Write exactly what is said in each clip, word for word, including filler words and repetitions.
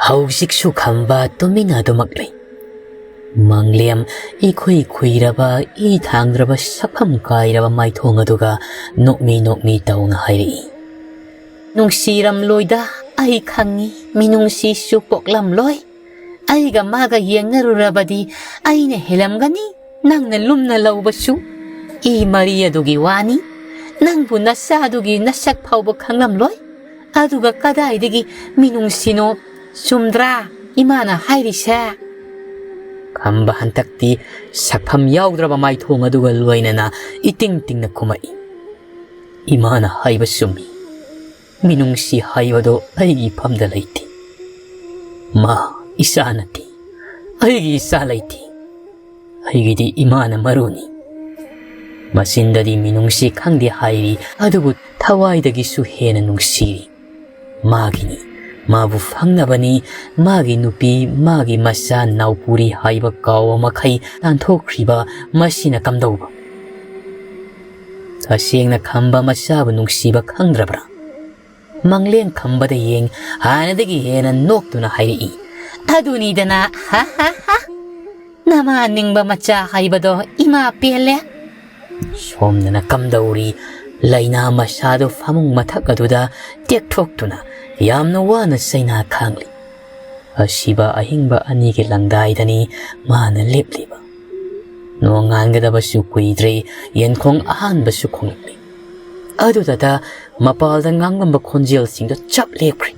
ꯍꯧꯖꯤꯛꯁꯨ ꯈꯝꯕ ꯇꯨꯃꯤꯟꯅ ꯑꯗꯨꯃꯛ ꯂꯩ꯫ ꯃꯪꯂꯦꯝ ꯏꯈꯨꯏ ꯈꯨꯏꯔꯕ, ꯏ ꯊꯥꯡꯗ꯭ꯔꯕ, ꯁꯛꯐꯝ ꯀꯥꯏꯔꯕ ꯃꯥꯏꯊꯣꯡ ꯑꯗꯨꯒ ꯅꯣꯛꯃꯤ ꯅꯣꯛꯃꯤ ꯇꯧꯅ ꯍꯥꯏꯔꯛꯏ, "ꯅꯨꯡꯁꯤꯔꯝꯂꯣꯏꯗ, ꯑꯩ ꯈꯪꯉꯤ, ꯃꯤꯅꯨꯡꯁꯤꯁꯨ ꯄꯣꯛꯂꯝꯂꯣꯏ꯫ ꯑꯩꯒ ꯃꯥꯒ ꯌꯦꯡꯅꯔꯨꯔꯕꯗꯤ ꯑꯩꯅ ꯍꯦꯜꯂꯝꯒꯅꯤ, ꯅꯪꯅ ꯂꯨꯝꯅ ꯂꯧꯕꯁꯨ꯫ ꯏ ꯃꯔꯤ ꯑꯗꯨꯒꯤ ꯋꯥꯅꯤ, ꯅꯪꯕꯨ ꯅꯆꯥꯗꯨꯒꯤ ꯅꯁꯛ ꯐꯥꯎꯕ ꯈꯪꯂꯝꯂꯣꯏ꯫ ꯑꯗꯨꯒ ꯀꯗꯥꯏꯗꯒꯤ ꯃꯤꯅꯨꯡꯁꯤꯅꯣ? ꯆꯨꯝꯗ꯭ꯔꯥ ꯏꯃꯥꯅ ꯍꯥꯏꯔꯤꯁꯦ?" ꯈꯝꯕ ꯍꯟꯗꯛꯇꯤ ꯁꯛꯐꯝ ꯌꯥꯎꯗ꯭ꯔꯕ ꯃꯥꯏꯊꯣꯡ ꯑꯗꯨꯒ ꯂꯣꯏꯅꯅ ꯏꯇꯤꯡ ꯇꯤꯡꯅ ꯈꯨꯝꯃꯛꯏ, "ꯏꯃꯥꯅ ꯍꯥꯏꯕ ꯆꯨꯝꯃꯤ꯫ ꯃꯤꯅꯨꯡꯁꯤ ꯍꯥꯏꯕꯗꯣ ꯑꯩꯒꯤ ꯏꯐꯝꯗ ꯂꯩꯇꯦ꯫ ꯃꯥ ꯏꯆꯥ ꯅꯠꯇꯦ, ꯑꯩꯒꯤ ꯏꯆꯥ ꯂꯩꯇꯦ꯫ ꯑꯩꯒꯤꯗꯤ ꯏꯃꯥꯅ ꯃꯔꯨꯅꯤ꯫" ꯃꯆꯤꯟꯗꯗꯤ ꯃꯤꯅꯨꯡꯁꯤ ꯈꯪꯗꯦ ꯍꯥꯏꯔꯤ, ꯑꯗꯨꯕꯨ ꯊꯋꯥꯏꯗꯒꯤꯁꯨ ꯍꯦꯟꯅ ꯅꯨꯡꯁꯤꯔꯤ꯫ ꯃꯥꯒꯤꯅꯤ, ꯃꯥꯕꯨ ꯐꯪꯅꯕꯅꯤ꯫ ꯃꯥꯒꯤ ꯅꯨꯄꯤ, ꯃꯥꯒꯤ ꯃꯆꯥ ꯅꯥꯎꯄꯨꯔꯤ ꯍꯥꯏꯕ ꯀꯥꯎꯕ ꯃꯈꯩ ꯇꯥꯟꯊꯣꯛꯈ꯭ꯔꯤꯕ ꯃꯁꯤꯅ ꯀꯝꯗꯧꯕ? ꯇꯁꯦꯡꯅ ꯈꯝꯕ ꯃꯆꯥꯕꯨ ꯅꯨꯡꯁꯤꯕ ꯈꯪꯗ꯭ꯔꯕ꯭ꯔꯥ? ꯃꯪꯂꯦꯝ ꯈꯝꯕꯗ ꯌꯦꯡ ꯍꯥꯟꯅꯗꯒꯤ ꯍꯦꯟꯅ ꯅꯣꯛꯇꯨꯅ ꯍꯥꯏꯔꯛꯏ, "ꯑꯗꯨꯅꯤꯗꯅ, ꯍꯥ ꯍꯥ ꯍꯥ, ꯅꯃꯥ ꯅꯤꯡꯕ ꯃꯆꯥ ꯍꯥꯏꯕꯗꯣ ꯏꯃꯥ ꯄꯦꯜꯂꯦ꯫" ꯁꯣꯝꯗꯅ ꯀꯝꯗꯧꯔꯤ, ꯂꯥꯏꯅꯥ ꯃꯆꯥꯗꯨ ꯐꯃꯨꯡ ꯃꯊꯛ ꯑꯗꯨꯗ ꯇꯦꯛꯊꯣꯛꯇꯨꯅ ꯌꯥꯝꯅ ꯋꯥꯅ ꯆꯩꯅꯥ ꯈꯥꯡꯂꯤ꯫ ꯑꯁꯤꯕ ꯑꯍꯤꯡꯕ ꯑꯅꯤꯒꯤ ꯂꯪꯗꯥꯏꯗꯅꯤ ꯃꯥꯅ ꯂꯦꯞꯂꯤꯕ꯫ ꯅꯣꯡꯉꯥꯟꯒꯗꯕꯁꯨ ꯀꯨꯏꯗ꯭ꯔꯦ, ꯌꯦꯟꯈꯣꯡ ꯑꯍꯥꯟꯕꯁꯨ ꯈꯣꯡꯂꯛꯂꯤ꯫ ꯑꯗꯨꯗꯇ ꯃꯄꯥꯜꯗ ꯉꯥꯡꯂꯝꯕ ꯈꯣꯟꯖꯦꯜꯁꯤꯡꯗꯨ ꯆꯞ ꯂꯦꯞꯈ꯭ꯔꯦ꯫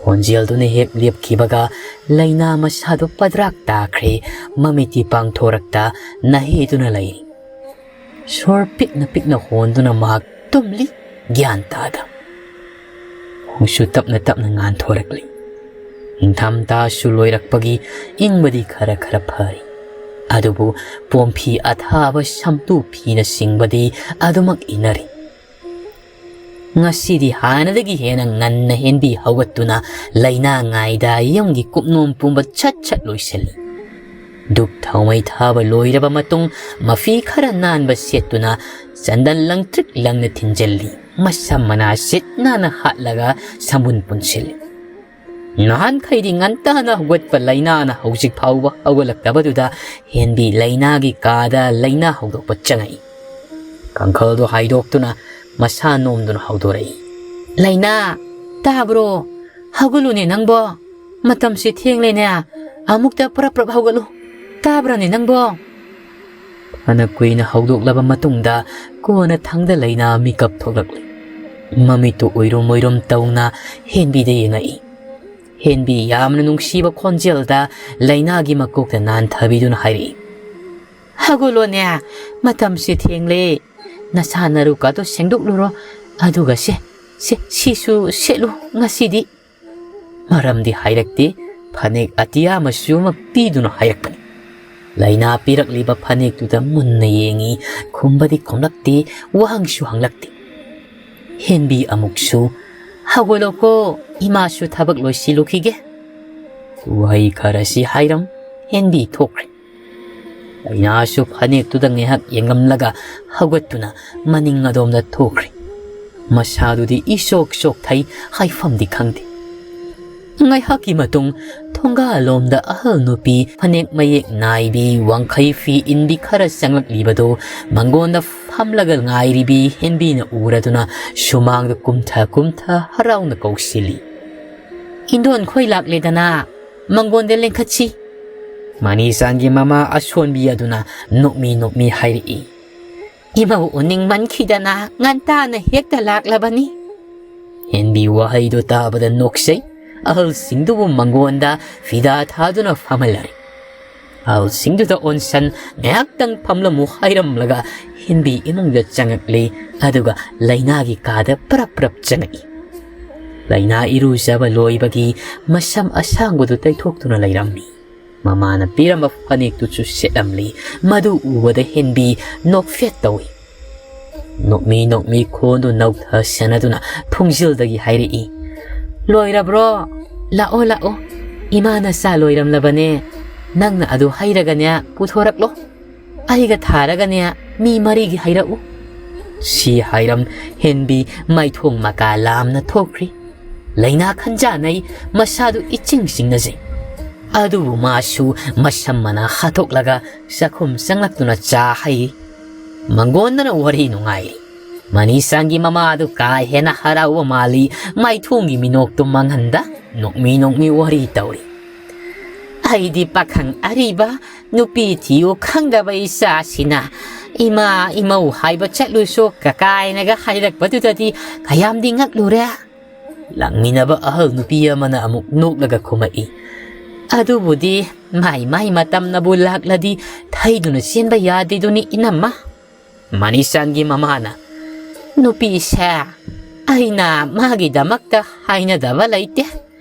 ꯈꯣꯟꯖꯦꯜꯗꯨꯅ ꯍꯦꯛ ꯂꯦꯞꯈꯤꯕꯒ ꯂꯥꯏꯅꯥ ꯃꯆꯥꯗꯨ ꯄꯗ꯭ꯔꯥꯛ ꯇꯥꯈ꯭ꯔꯦ, ꯃꯃꯤꯠꯇꯤ ꯄꯥꯡꯊꯣꯔꯛꯇ ꯅꯍꯦꯗꯨꯅ ꯂꯩꯔꯤ꯫ ꯁꯣꯔ ꯄꯤꯛꯅ ꯄꯤꯛꯅ ꯍꯣꯟꯗꯨꯅ ꯃꯍꯥꯛ ꯇꯨꯝꯂꯤ, ꯒ꯭ꯌꯥꯟ ꯇꯥꯗ꯫ ꯅꯣꯡꯁꯨ ꯇꯞꯅ ꯇꯞꯅ ꯉꯥꯟꯊꯣꯔꯛꯂꯤ꯫ ꯅꯤꯡꯊꯝꯊꯥꯁꯨ ꯂꯣꯏꯔꯛꯄꯒꯤ ꯏꯪꯕꯗꯤ ꯈꯔ ꯈꯔ ꯐꯔꯤ꯫ ꯑꯗꯨꯕꯨ ꯄꯣꯝꯐꯤ ꯑꯊꯥꯕ, ꯁꯝꯇꯨ ꯐꯤꯅꯆꯤꯡꯕꯗꯤ ꯑꯗꯨꯃꯛ ꯏꯟꯅꯔꯤ꯫ ꯉꯁꯤꯗꯤ ꯍꯥꯟꯅꯗꯒꯤ ꯍꯦꯟꯅ ꯉꯟꯅ ꯍꯦꯟꯕꯤ ꯍꯧꯒꯠꯇꯨꯅ ꯂꯥꯏꯅꯥ ꯉꯥꯏꯗ ꯌꯨꯝꯒꯤ ꯀꯨꯞꯅꯣꯝ ꯄꯨꯝꯕ ꯁꯠ ꯁꯠ ꯂꯣꯏꯁꯤꯜꯂꯤ꯫ ꯙꯨꯞ ꯊꯥꯎꯃꯩ ꯊꯥꯕ ꯂꯣꯏꯔꯕ ꯃꯇꯨꯡ ꯃꯐꯤ ꯈꯔ ꯅꯥꯟꯕ ꯁꯦꯠꯇꯨꯅ ꯆꯟꯗꯟ ꯂꯪꯇ꯭ꯔꯤꯛ ꯂꯪꯅ ꯊꯤꯟꯖꯤꯜꯂꯤ꯫ ꯃꯁꯝ ꯃꯅꯥ ꯁꯤꯠ ꯅꯥꯟꯅ ꯍꯥꯠꯂꯒ ꯁꯝꯕꯨꯟ ꯄꯨꯟꯁꯤꯜꯂꯤ꯫ ꯅꯍꯥꯟꯈꯩꯗꯤ ꯉꯟꯇꯥꯅ ꯍꯧꯒꯠꯄ ꯂꯩꯅꯥꯅ ꯍꯧꯖꯤꯛ ꯐꯥꯎꯕ ꯍꯧꯒꯠꯂꯛꯇꯕꯗꯨꯗ ꯍꯦꯟꯕꯤ ꯂꯩꯅꯥꯒꯤ ꯀꯥꯗ ꯂꯩꯅꯥ ꯍꯧꯗꯣꯛꯄ ꯆꯪꯉꯛꯏ꯫ ꯀꯥꯡꯈꯜꯗꯣ ꯍꯥꯏꯗꯣꯛꯇꯨꯅ ꯃꯁꯥ ꯅꯣꯝꯗꯨꯅ ꯍꯧꯗꯣꯔꯛꯏ꯫ "ꯂꯩꯅꯥ, ꯇꯥꯕ꯭ꯔꯣ? ꯍꯧꯒꯠꯂꯨꯅꯦ ꯅꯪꯕꯣ꯫ ꯃꯇꯝꯁꯤ ꯊꯦꯡꯂꯦꯅꯦ꯫ ꯑꯃꯨꯛꯇ ꯄ꯭ꯔꯞ ꯄ꯭ꯔꯞ ꯍꯧꯒꯠꯂꯨ꯫ ꯇꯥꯕ꯭ꯔꯥꯅꯦ ꯅꯪꯕꯣ?" ꯐꯅ ꯀꯨꯏꯅ ꯍꯧꯗꯣꯛꯂꯕ ꯃꯇꯨꯡꯗ ꯀꯣꯟꯅ ꯊꯪꯗ ꯂꯩꯅꯥ ꯃꯤꯀꯞ ꯊꯣꯛꯂꯛꯂꯤ꯫ ꯃꯃꯤꯠꯇꯨ ꯎꯏꯔꯨꯝ ꯎꯏꯔꯨꯝ ꯇꯧꯅ ꯍꯦꯟꯕꯤꯗ ꯌꯦꯡꯉꯛꯏ꯫ ꯍꯦꯟꯕꯤ ꯌꯥꯝꯅ ꯅꯨꯡꯁꯤꯕ ꯈꯣꯟꯖꯦꯜꯗ ꯂꯩꯅꯥꯒꯤ ꯃꯀꯣꯛꯇ ꯅꯥꯟꯊꯕꯤꯗꯨꯅ ꯍꯥꯏꯔꯛꯏ꯫ "ꯍꯧꯒꯠꯂꯣꯅꯦ, ꯃꯇꯝꯁꯤ ꯊꯦꯡꯂꯦ꯫ ꯅꯁꯥ ꯅꯔꯨꯀꯥꯗꯣ ꯁꯦꯡꯗꯣꯛꯂꯨꯔꯣ꯫ ꯑꯗꯨꯒ ꯁꯦ, ꯁꯦ, ꯁꯤꯁꯨ ꯁꯦꯠꯂꯨ ꯉꯁꯤꯗꯤ꯫" ꯃꯔꯝꯗꯤ ꯍꯥꯏꯔꯛꯇꯦ, ꯐꯅꯦꯛ ꯑꯇꯤꯌꯥ ꯃꯆꯨ ꯑꯃ ꯄꯤꯗꯨꯅ ꯍꯥꯏꯔꯛꯄꯅꯤ꯫ ꯂꯩꯅꯥ ꯄꯤꯔꯛꯂꯤꯕ ꯐꯅꯦꯛꯇꯨꯗ ꯃꯨꯟꯅ ꯌꯦꯡꯉꯤ, ꯈꯨꯝꯕꯗꯤ ꯈꯨꯝꯂꯛꯇꯦ, ꯋꯥꯍꯪꯁꯨ ꯍꯪꯂꯛꯇꯦ꯫ ꯍꯦꯟꯕꯤ ꯑꯃꯨꯛꯁꯨ, "ꯍꯧꯒꯠꯂꯣꯀꯣ, ꯏꯃꯥꯁꯨ ꯊꯕꯛ ꯂꯣꯏꯁꯤꯜꯂꯨꯈꯤꯒꯦ꯫" ꯋꯥꯍꯩ ꯈꯔꯁꯤ ꯍꯥꯏꯔꯝ ꯍꯦꯟꯕꯤ ꯊꯣꯛꯈ꯭ꯔꯦ꯫ ꯂꯩꯅꯥꯁꯨ ꯐꯅꯦꯛꯇꯨꯗ ꯉꯥꯏꯍꯥꯛ ꯌꯦꯡꯂꯝꯂꯒ ꯍꯧꯒꯠꯇꯨꯅ ꯃꯅꯤꯡ ꯑꯗꯣꯝꯗ ꯊꯣꯛꯈ꯭ꯔꯦ꯫ ꯃꯁꯥꯗꯨꯗꯤ ꯏꯁꯣꯛ ꯁꯣꯛꯊꯩ, ꯍꯥꯏꯐꯝꯗꯤ ꯈꯪꯗꯦ꯫ ꯉꯥꯏꯍꯥꯛꯀꯤ ꯃꯇꯨꯡ ꯊꯣꯡꯒꯥꯜꯂꯣꯝꯗ ꯑꯍꯜ ꯅꯨꯄꯤ ꯐꯅꯦꯛ ꯃꯌꯦꯛ ꯅꯥꯏꯕꯤ, ꯋꯥꯡꯈꯩ ꯐꯤ ꯏꯟꯕꯤ ꯈꯔ ꯆꯪꯂꯛꯂꯤꯕꯗꯨ ꯃꯪꯒꯣꯟꯗ ꯐꯝꯂꯒ ꯉꯥꯏꯔꯤꯕꯤ ꯍꯦꯟꯕꯤꯅ ꯎꯔꯗꯨꯅ ꯁꯨꯃꯥꯡꯗ ꯀꯨꯝꯊ ꯀꯨꯝꯊ ꯍꯔꯥꯎꯅ ꯀꯧꯁꯤꯜꯂꯤ꯫ "ꯏꯟꯗꯣꯟ ꯈꯣꯏ ꯂꯥꯛꯂꯦꯗꯅ, ꯃꯪꯒꯣꯟꯗ ꯂꯦꯡꯈꯠꯁꯤ꯫" ꯃꯅꯤꯆꯥꯟꯒꯤ ꯃꯃꯥ ꯑꯁꯣꯟꯕꯤ ꯑꯗꯨꯅ ꯅꯣꯛꯃꯤ ꯅꯣꯛꯃꯤ ꯍꯥꯏꯔꯛꯏ꯫ "ꯏꯃꯧ ꯎꯅꯤꯡꯃꯟꯈꯤꯗꯅ ꯉꯟꯇꯥꯅ ꯍꯦꯛꯇ ꯂꯥꯛꯂꯕꯅꯤ꯫" ꯍꯦꯟꯕꯤ ꯋꯥꯍꯩꯗꯨ ꯇꯥꯕꯗ ꯅꯣꯛꯆꯩ꯫ ꯑꯍꯜꯁꯤꯡꯗꯨꯕꯨ ꯃꯪꯒꯣꯟꯗ ꯐꯤꯗꯥ ꯊꯥꯗꯨꯅ ꯐꯝꯍꯜꯂꯔꯦ꯫ ꯑꯍꯜꯁꯤꯡꯗꯨꯗ ꯑꯣꯟꯁꯟ, "ꯉꯥꯏꯍꯥꯛꯇꯪ ꯐꯝꯂꯝꯃꯨ" ꯍꯥꯏꯔꯝꯂꯒ ꯍꯦꯟꯕꯤ ꯏꯃꯨꯡꯗ ꯆꯪꯉꯛꯂꯦ꯫ ꯑꯗꯨꯒ ꯂꯩꯅꯥꯒꯤ ꯀꯥꯗ ꯄ꯭ꯔꯞ ꯄ꯭ꯔꯞ ꯆꯪꯉꯛꯏ꯫ ꯂꯩꯅꯥ ꯏꯔꯨꯖꯕ ꯂꯣꯏꯕꯒꯤ ꯃꯁꯝ ꯑꯁꯥꯡꯕꯗꯨ ꯇꯩꯊꯣꯛꯇꯨꯅ ꯂꯩꯔꯝꯃꯤ꯫ ꯃꯃꯥꯅ ꯄꯤꯔꯝꯕ ꯐꯅꯦꯛꯇꯨꯁꯨ ꯁꯦꯠꯂꯝꯂꯤ꯫ ꯃꯗꯨ ꯎꯕꯗ ꯍꯦꯟꯕꯤ ꯅꯣꯛꯐꯦꯠ ꯇꯧꯏ꯫ ꯅꯣꯛꯃꯤ ꯅꯣꯛꯃꯤ ꯈꯣꯟꯗꯨ ꯅꯧꯊꯁꯅꯗꯨꯅ ꯊꯣꯡꯖꯤꯜꯗꯒꯤ ꯍꯥꯏꯔꯛꯏ, "ꯂꯣꯏꯔꯕ꯭ꯔꯣ? ꯂꯥꯛꯑꯣ, ꯂꯥꯛꯑꯣ꯫ ꯏꯃꯥꯅ ꯆꯥ ꯂꯣꯏꯔꯝꯂꯕꯅꯦ꯫ ꯅꯪꯅ ꯑꯗꯨ ꯍꯩꯔꯒꯅꯦ ꯄꯨꯊꯣꯔꯛꯂꯣ꯫ ꯑꯩꯒ ꯊꯥꯔꯒꯅꯦ ꯃꯤ ꯃꯔꯤꯒꯤ ꯍꯩꯔꯛꯎ꯫" ꯁꯤ ꯍꯥꯏꯔꯝ ꯍꯦꯟꯕꯤ ꯃꯥꯏꯊꯣꯡ ꯃꯀꯥ ꯂꯥꯝꯅ ꯊꯣꯛꯈ꯭ꯔꯤ꯫ ꯂꯥꯏꯅꯥ ꯈꯟꯖꯥꯅꯩ, ꯃꯁꯥꯗꯨ ꯏꯆꯤꯡ ꯆꯤꯡꯅꯖꯩ꯫ ꯑꯗꯨꯕꯨ ꯃꯥꯁꯨ ꯃꯁꯝ ꯃꯅꯥ ꯍꯥꯠꯇꯣꯛꯂꯒ ꯆꯥꯛꯈꯨꯝ ꯆꯪꯂꯛꯇꯨꯅ ꯆꯥ ꯍꯩ꯫ ꯃꯪꯒꯣꯟꯗꯅ ꯋꯥꯔꯤ ꯅꯨꯡꯉꯥꯏꯔꯤ꯫ ꯃꯅꯤꯁꯥꯟꯒꯤ ꯃꯃꯥꯗꯨ ꯀꯥ ꯍꯦꯟꯅ ꯍꯔꯥꯎꯕ ꯃꯥꯜꯂꯤ, ꯃꯥꯏꯊꯣꯡꯒꯤ ꯃꯤꯅꯣꯛꯇꯨ ꯃꯥꯡꯍꯟꯗ ꯅꯣꯛꯃꯤ ꯅꯣꯛꯃꯤ ꯋꯥꯔꯤ ꯇꯧꯔꯤ꯫ "ꯑꯩꯗꯤ ꯄꯥꯈꯪ ꯑꯔꯤꯕ, ꯅꯨꯄꯤ ꯊꯤꯌꯨ ꯈꯪꯗꯕ ꯏꯆꯥꯁꯤꯅ ꯏꯃꯥ ꯏꯃꯧ ꯍꯥꯏꯕ ꯆꯠꯂꯨꯁꯨ ꯀꯀꯥꯏꯅꯒ ꯍꯥꯏꯔꯛꯄꯗꯨꯗꯗꯤ ꯀꯌꯥꯝꯗꯤ ꯉꯛꯂꯨꯔꯦ꯫" ꯂꯥꯡꯃꯤꯟꯅꯕ ꯑꯍꯜ ꯅꯨꯄꯤ ꯑꯃꯅ ꯑꯃꯨꯛ ꯅꯣꯛꯂꯒ ꯈꯨꯝꯃꯛꯏ꯫ "ꯑꯗꯨꯕꯨꯗꯤ ꯃꯥꯏ ꯃꯥꯏ ꯃꯇꯝꯅꯕꯨ ꯂꯥꯛꯂꯗꯤ ꯊꯩꯗꯨꯅ ꯆꯦꯟꯕ ꯌꯥꯗꯦꯗꯨꯅꯤ ꯏꯅꯝꯃ꯫ ꯃꯅꯤꯁꯥꯟꯒꯤ ꯃꯃꯥꯅ, ꯅꯨꯄꯤꯁꯦ ꯑꯩꯅ ꯃꯥꯒꯤꯗꯃꯛꯇ ꯍꯥꯏꯅꯗꯕ ꯂꯩꯇꯦ,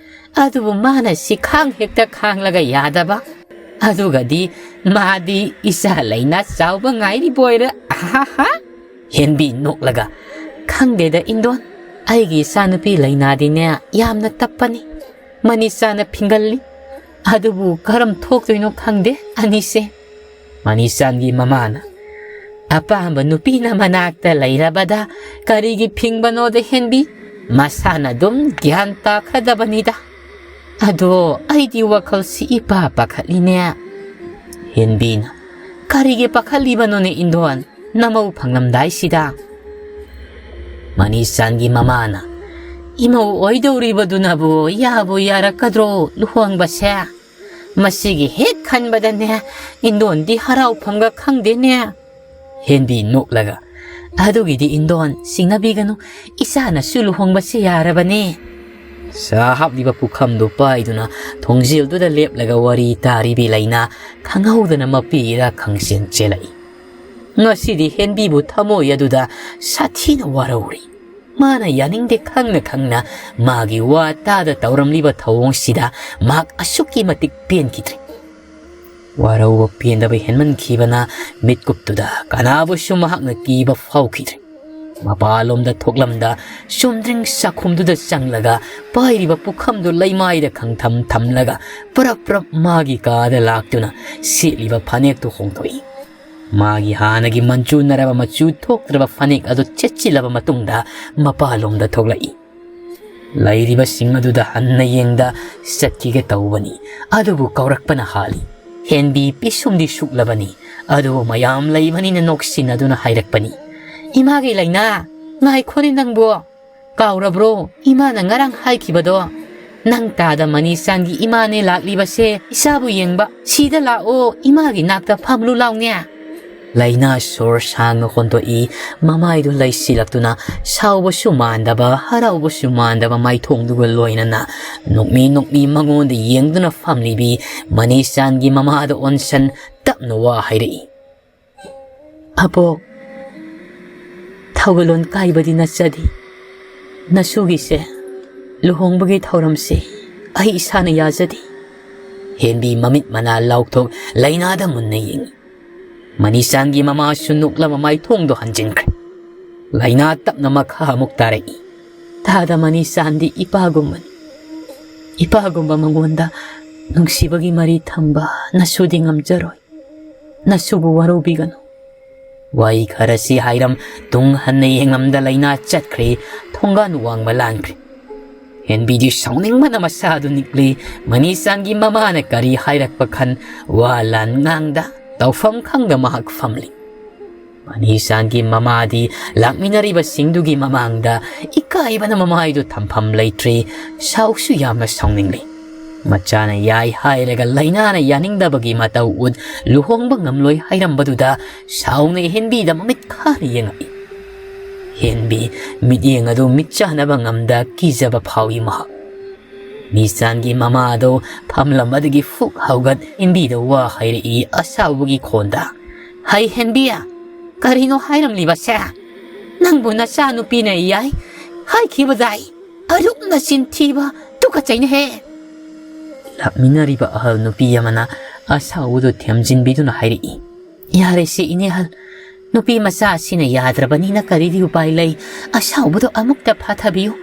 ꯑꯗꯨꯕꯨ ꯃꯥꯅ ꯁꯤꯈꯥꯡ ꯍꯦꯛꯇ ꯈꯥꯡꯂꯒ ꯌꯥꯗꯕ꯫ ꯑꯗꯨꯒꯗꯤ ꯃꯥꯗꯤ ꯏꯆꯥ ꯂꯩꯅꯥ ꯆꯥꯎꯕ ꯉꯥꯏꯔꯤꯕꯣꯏꯔꯦ, ꯑꯍꯥꯍꯥ!" ꯍꯦꯟꯕꯤ ꯅꯣꯛꯂꯒ, "ꯈꯪꯗꯦꯗ ꯏꯟꯗꯣꯟ, ꯑꯩꯒꯤ ꯏꯆꯥꯅꯨꯄꯤ ꯂꯩꯅꯥꯗꯤꯅꯦ ꯌꯥꯝꯅ ꯇꯞꯄꯅꯤ꯫ ꯃꯅꯤꯁꯥꯟꯅ ꯐꯤꯡꯒꯜꯂꯤ꯫ ꯑꯗꯨꯕꯨ ꯀꯔꯝ ꯊꯣꯛꯇꯣꯏꯅꯣ ꯈꯪꯗꯦ ꯑꯅꯤꯁꯦ꯫" ꯃꯅꯤꯁꯥꯟꯒꯤ ꯃꯃꯥꯅ, "ꯑꯄꯥꯝꯕ ꯅꯨꯄꯤꯅ ꯃꯅꯥꯛꯇ ꯂꯩꯔꯕꯗ ꯀꯔꯤꯒꯤ ꯐꯤꯡꯕꯅꯣꯗ ꯍꯦꯟꯕꯤ? ꯃꯁꯥꯅ ꯑꯗꯨꯝ ꯒ꯭ꯌꯥꯟ ꯇꯥꯈ꯭ꯔꯗꯕꯅꯤꯗ꯫ ꯑꯗꯣ ꯑꯩꯗꯤ ꯋꯥꯈꯜꯁꯤ ꯏꯄꯥ ꯄꯥꯈꯠꯂꯤꯅꯦ꯫" ꯍꯦꯟꯕꯤꯅ, "ꯀꯔꯤꯒꯤ ꯄꯥꯈꯠꯂꯤꯕꯅꯣꯅꯦ ꯏꯟꯗꯣꯟ, ꯅꯃꯧ ꯐꯪꯂꯝꯗꯥꯏꯁꯤꯗ?" ꯃꯅꯤꯁꯥꯟꯒꯤ ꯃꯃꯥꯅ, "ꯏꯃꯧ ꯑꯣꯏꯗꯧꯔꯤꯕꯗꯨꯅꯕꯨ ꯌꯥꯕꯨ ꯌꯥꯔꯛꯀꯗ꯭ꯔꯣ ꯂꯨꯍꯣꯡꯕꯁꯦ? ꯃꯁꯤꯒꯤ ꯍꯦꯛ ꯈꯟꯕꯗꯅꯦ ꯏꯟꯗꯣꯟꯗꯤ ꯍꯔꯥꯎꯐꯝꯒ ꯈꯪꯗꯦꯅꯦ꯫" ꯍꯦꯟꯕꯤ ꯅꯣꯛꯂꯒ, "ꯑꯗꯨꯒꯤꯗꯤ ꯏꯟꯗꯣꯟ ꯆꯤꯡꯅꯕꯤꯒꯅꯨ, ꯏꯆꯥꯅꯁꯨ ꯂꯨꯍꯣꯡꯕꯁꯦ ꯌꯥꯔꯕꯅꯦ꯫" ꯆꯥ ꯍꯥꯞꯂꯤꯕ ꯄꯨꯈꯝꯗꯨ ꯄꯥꯏꯗꯨꯅ ꯊꯣꯡꯖꯦꯜꯗꯨꯗ ꯂꯦꯞꯂꯒ ꯋꯥꯔꯤ ꯇꯥꯔꯤꯕꯤ ꯂꯩꯅꯥ ꯈꯪꯍꯧꯗꯅ ꯃꯄꯤꯔ ꯈꯪꯆꯦꯟ ꯆꯦꯜꯂꯛꯏ꯫ ꯉꯁꯤꯗꯤ ꯍꯦꯟꯕꯤꯕꯨ ꯊꯃꯣꯏ ꯑꯗꯨꯗ ꯁꯥꯊꯤꯅ ꯋꯥꯔꯧꯔꯤ꯫ ꯃꯥꯅ ꯌꯥꯅꯤꯡꯗꯦ ꯈꯪꯅ ꯈꯪꯅ ꯃꯥꯒꯤ ꯋꯥ ꯇꯥꯗ ꯇꯧꯔꯝꯂꯤꯕ ꯊꯧꯑꯣꯡꯁꯤꯗ ꯃꯍꯥꯛ ꯑꯁꯨꯛꯀꯤ ꯃꯇꯤꯛ ꯄꯦꯟꯈꯤꯗ꯭ꯔꯦ꯫ ꯋꯥꯔꯧꯕ ꯄꯦꯟꯗꯕ ꯍꯦꯟꯃꯟꯈꯤꯕꯅ ꯃꯤꯠꯀꯨꯞꯇꯨꯗ ꯀꯅꯥꯕꯨꯁꯨ ꯃꯍꯥꯛꯅ ꯀꯤꯕ ꯐꯥꯎꯈꯤꯗ꯭ꯔꯦ꯫ ꯃꯄꯥꯟꯂꯣꯝꯗ ꯊꯣꯛꯂꯝꯗ ꯆꯨꯝꯗ꯭ꯔꯤꯡ ꯆꯥꯛꯈꯨꯝꯗꯨꯗ ꯆꯪꯂꯒ ꯄꯥꯏꯔꯤꯕ ꯄꯨꯈꯝꯗꯨ ꯂꯩꯃꯥꯏꯗ ꯈꯪꯊꯝ ꯊꯝꯂꯒ ꯄꯔꯞ ꯄꯔꯞ ꯃꯥꯒꯤ ꯀꯥꯗ ꯂꯥꯛꯇꯨꯅ ꯁꯦꯠꯂꯤꯕ ꯐꯅꯦꯛꯇꯨ ꯍꯣꯡꯗꯣꯛꯏ꯫ ꯃꯥꯒꯤ ꯍꯥꯟꯅꯒꯤ ꯃꯟꯆꯨꯅꯔꯕ ꯃꯆꯨ ꯊꯣꯛꯇ꯭ꯔꯕ ꯐꯅꯦꯛ ꯑꯗꯨ ꯆꯦꯠꯁꯤꯜꯂꯕ ꯃꯇꯨꯡꯗ ꯃꯄꯥꯟꯂꯣꯝꯗ ꯊꯣꯛꯂꯛꯏ꯫ ꯂꯩꯔꯤꯕꯁꯤꯡ ꯑꯗꯨꯗ ꯍꯟꯅ ꯌꯦꯡꯗ ꯆꯠꯈꯤꯒꯦ ꯇꯧꯕꯅꯤ, ꯑꯗꯨꯕꯨ ꯀꯧꯔꯛꯄꯅ ꯍꯥꯜꯂꯤ꯫ ꯍꯦꯟꯕꯤ ꯄꯤꯁꯨꯝꯗꯤ ꯁꯨꯛꯂꯕꯅꯤ, ꯑꯗꯨꯕꯨ ꯃꯌꯥꯝ ꯂꯩꯕꯅꯤꯅ ꯅꯣꯛꯁꯤꯟꯅꯗꯨꯅ ꯍꯥꯏꯔꯛꯄꯅꯤ, "ꯏꯃꯥꯒꯤ ꯂꯩꯅꯥ, ꯉꯥꯏꯈꯣꯅꯦ ꯅꯪꯕꯨ! ꯀꯥꯎꯔꯕ꯭ꯔꯣ ꯏꯃꯥꯅ ꯉꯔꯥꯡ ꯍꯥꯏꯈꯤꯕꯗꯣ? ꯅꯪ ꯇꯥꯗ ꯃꯅꯤꯆꯥꯟꯒꯤ ꯏꯃꯥꯅꯦ ꯂꯥꯛꯂꯤꯕꯁꯦ ꯏꯆꯥꯕꯨ ꯌꯦꯡꯕ꯫ ꯁꯤꯗ ꯂꯥꯛꯑꯣ, ꯏꯃꯥꯒꯤ ꯅꯥꯛꯇ ꯐꯝꯂꯨ ꯂꯥꯎꯅꯦ!" ꯂꯩꯅꯥ ꯁꯣꯔ ꯁꯥꯡꯅ ꯍꯣꯟꯗꯣꯛꯏ, ꯃꯃꯥꯏꯗꯨ ꯂꯩꯁꯤꯜꯂꯛꯇꯨꯅ ꯁꯥꯎꯕꯁꯨ ꯃꯥꯟꯗꯕ, ꯍꯔꯥꯎꯕꯁꯨ ꯃꯥꯟꯗꯕ ꯃꯥꯏꯊꯣꯡꯗꯨꯒ ꯂꯣꯏꯅꯅ ꯅꯣꯛꯃꯤ ꯅꯣꯛꯃꯤ ꯃꯉꯣꯟꯗ ꯌꯦꯡꯗꯨꯅ ꯐꯝꯂꯤꯕꯤ ꯃꯅꯤꯆꯥꯟꯒꯤ ꯃꯃꯥꯗ ꯑꯣꯟꯁꯟ ꯇꯞꯅ ꯋꯥ ꯍꯥꯏꯔꯛꯏ꯫ "ꯑꯕꯣꯛ, ꯊꯧꯒꯜꯂꯣꯟ ꯀꯥꯏꯕꯗꯤ ꯅꯠꯆꯗꯦ꯫ ꯅꯁꯨꯒꯤꯁꯦ, ꯂꯨꯍꯣꯡꯕꯒꯤ ꯊꯧꯔꯝꯁꯦ ꯑꯩ ꯏꯁꯥꯅ ꯌꯥꯖꯗꯦ꯫" ꯍꯦꯟꯕꯤ ꯃꯃꯤꯠ ꯃꯅꯥ ꯂꯥꯎꯊꯣꯛ ꯂꯩꯅꯥꯗ ꯃꯨꯟꯅ ꯌꯦꯡꯏ꯫ ꯃꯅꯤꯆꯥꯟꯒꯤ ꯃꯃꯥꯁꯨ ꯅꯣꯛꯂꯕ ꯃꯥꯏꯊꯣꯡꯗꯣ ꯍꯟꯖꯤꯟꯈ꯭ꯔꯦ꯫ ꯂꯩꯅꯥ ꯇꯞꯅ ꯃꯈꯥ ꯑꯃꯨꯛ ꯇꯥꯔꯛꯏ꯫ "ꯇꯥꯗ ꯃꯅꯤꯆꯥꯟꯗꯤ ꯏꯄꯥꯒꯨꯝꯕꯅꯤ꯫ ꯏꯄꯥꯒꯨꯝꯕ ꯃꯉꯣꯟꯗ ꯅꯨꯡꯁꯤꯕꯒꯤ ꯃꯔꯤ ꯊꯝꯕ ꯅꯁꯨꯗꯤ ꯉꯝꯖꯔꯣꯏ꯫ ꯅꯁꯨꯕꯨ ꯋꯥꯔꯧꯕꯤꯒꯅꯨ꯫" ꯋꯥꯍꯩ ꯈꯔꯁꯤ ꯍꯥꯏꯔꯝ ꯇꯨꯡ ꯍꯟꯅ ꯌꯦꯡꯂꯝꯗ ꯂꯩꯅꯥ ꯆꯠꯈ꯭ꯔꯦ, ꯊꯣꯡꯒꯥꯟ ꯋꯥꯡꯃ ꯂꯥꯟꯈ꯭ꯔꯦ꯫ ꯍꯦꯟꯕꯤꯗꯤ ꯁꯥꯎꯅꯤꯡꯕꯅ ꯃꯁꯥꯗꯨ ꯅꯤꯛꯂꯤ꯫ ꯃꯅꯤꯆꯥꯟꯒꯤ ꯃꯃꯥꯅ ꯀꯔꯤ ꯍꯥꯏꯔꯛꯄ ꯈꯟ ꯋꯥ ꯂꯥꯟ ꯉꯥꯡꯗ ꯇꯧꯐꯝ ꯈꯪꯗ ꯃꯍꯥꯛ ꯐꯝꯂꯤ꯫ ꯃꯅꯤꯆꯥꯟꯒꯤ ꯃꯃꯥꯗꯤ ꯂꯥꯛꯃꯤꯟꯅꯔꯤꯕꯁꯤꯡꯗꯨꯒꯤ ꯃꯃꯥꯡꯗ ꯏꯀꯥꯏꯕꯅ ꯃꯃꯥꯏꯗꯨ ꯊꯝꯐꯝ ꯂꯩꯇ꯭ꯔꯤ꯫ ꯁꯥꯎꯁꯨ ꯌꯥꯝꯅ ꯁꯥꯎꯅꯤꯡꯂꯤ꯫ ꯃꯆꯥꯅ ꯌꯥꯏ ꯍꯥꯏꯔꯒ ꯂꯩꯅꯥꯅ ꯌꯥꯅꯤꯡꯗꯕꯒꯤ ꯃꯇꯧ ꯎꯠ ꯂꯨꯍꯣꯡꯕ ꯉꯝꯂꯣꯏ ꯍꯥꯏꯔꯝꯕꯗꯨꯗ ꯁꯥꯎꯅ ꯍꯦꯟꯕꯤꯗ ꯃꯃꯤꯠ ꯈꯥꯅ ꯌꯦꯡꯉꯛꯏ꯫ ꯍꯦꯟꯕꯤ ꯃꯤꯠꯌꯦꯡ ꯑꯗꯨ ꯃꯤꯠ ꯆꯥꯅꯕ ꯉꯝꯗ ꯀꯤꯖꯕ ꯐꯥꯎꯏ ꯃꯍꯥꯛ꯫ ꯃꯤꯆꯥꯟꯒꯤ ꯃꯃꯥ ꯑꯗꯨ ꯐꯝꯂꯝꯕꯗꯒꯤ ꯐꯨꯛ ꯍꯧꯒꯠ ꯍꯦꯟꯕꯤꯗ ꯋꯥ ꯍꯥꯏꯔꯛꯏ ꯑꯁꯥꯎꯕꯒꯤ ꯈꯣꯟꯗ, "ꯍꯩ ꯍꯦꯟꯕꯤ, ꯀꯔꯤꯅꯣ ꯍꯥꯏꯔꯝꯂꯤꯕꯁꯦ? ꯅꯪꯕꯨ ꯅꯆꯥꯅꯨꯄꯤꯅ ꯌꯥꯏ ꯍꯥꯏꯈꯤꯕꯗꯥꯏ? ꯑꯔꯨꯛꯅ ꯆꯤꯟꯊꯤꯕ, ꯇꯨꯀꯠꯆꯩꯅꯦꯍꯦ!" ꯂꯥꯛꯃꯤꯟꯅꯔꯤꯕ ꯑꯍꯜ ꯅꯨꯄꯤ ꯑꯃꯅ ꯑꯁꯥꯎꯕꯗꯨ ꯊꯦꯝꯖꯤꯟꯕꯤꯗꯨꯅ ꯍꯥꯏꯔꯛꯏ, "ꯌꯥꯔꯦꯁꯦ ꯏꯅꯦꯍꯜ, ꯅꯨꯄꯤ ꯃꯆꯥ ꯑꯁꯤꯅ ꯌꯥꯗ꯭ꯔꯕꯅꯤꯅ ꯀꯔꯤꯗꯤ ꯎꯄꯥꯏ ꯂꯩ? ꯑꯁꯥꯎꯕꯗꯣ ꯑꯃꯨꯛꯇ ꯐꯥꯊꯕꯤꯌꯨ꯫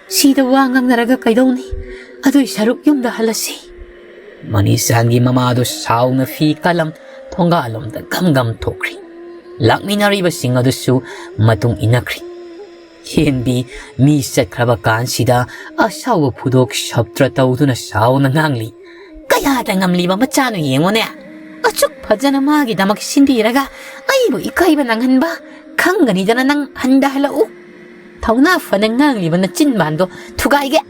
ꯁꯤꯗ ꯋꯥ ꯉꯥꯡꯅꯔꯒ ꯀꯩꯗꯧꯅꯤ? ꯑꯗꯨꯏ ꯁꯔꯨꯛ ꯌꯨꯝꯗ ꯍꯜꯂꯁꯤ꯫" ꯃꯅꯤꯆꯥꯟꯒꯤ ꯃꯃꯥꯗꯨ ꯁꯥꯎꯅ ꯐꯤ ꯀꯂꯝ ꯊꯣꯡꯒꯥꯜꯂꯣꯝꯗ ꯒꯝ ꯒꯝ ꯊꯣꯛꯈ꯭ꯔꯤ꯫ ꯂꯥꯛꯃꯤꯟꯅꯔꯤꯕꯁꯤꯡ ꯑꯗꯨꯁꯨ ꯃꯇꯨꯡ ꯏꯟꯅꯈ꯭ꯔꯤ꯫ ꯍꯦꯟꯕꯤ ꯃꯤ ꯆꯠꯈ꯭ꯔꯕ ꯀꯥꯟꯁꯤꯗ ꯑꯁꯥꯎꯕ ꯐꯨꯗꯣꯛ ꯁꯞꯇ꯭ꯔ ꯇꯧꯗꯨꯅ ꯁꯥꯎꯅ ꯉꯥꯡꯂꯤ꯫ "ꯀꯌꯥꯗ ꯉꯝꯂꯤꯕ ꯃꯆꯥꯅꯣ ꯌꯦꯡꯉꯨꯅꯦ꯫ ꯑꯁꯨꯛ ꯐꯖꯅ ꯃꯥꯒꯤꯗꯃꯛ ꯁꯤꯟꯕꯤꯔꯒ ꯑꯩꯕꯨ ꯏꯀꯥꯏꯕ ꯅꯪꯍꯟꯕ? ꯈꯪꯒꯅꯤꯗꯅ ꯅꯪ ꯍꯟꯊꯍꯜꯂꯛꯎ꯫ ꯊꯧꯅꯥ ꯐꯅ ꯉꯥꯡꯂꯤꯕ ꯅꯆꯤꯟꯕꯥꯟꯗꯣ ꯊꯨꯒꯥꯏꯒꯦ꯫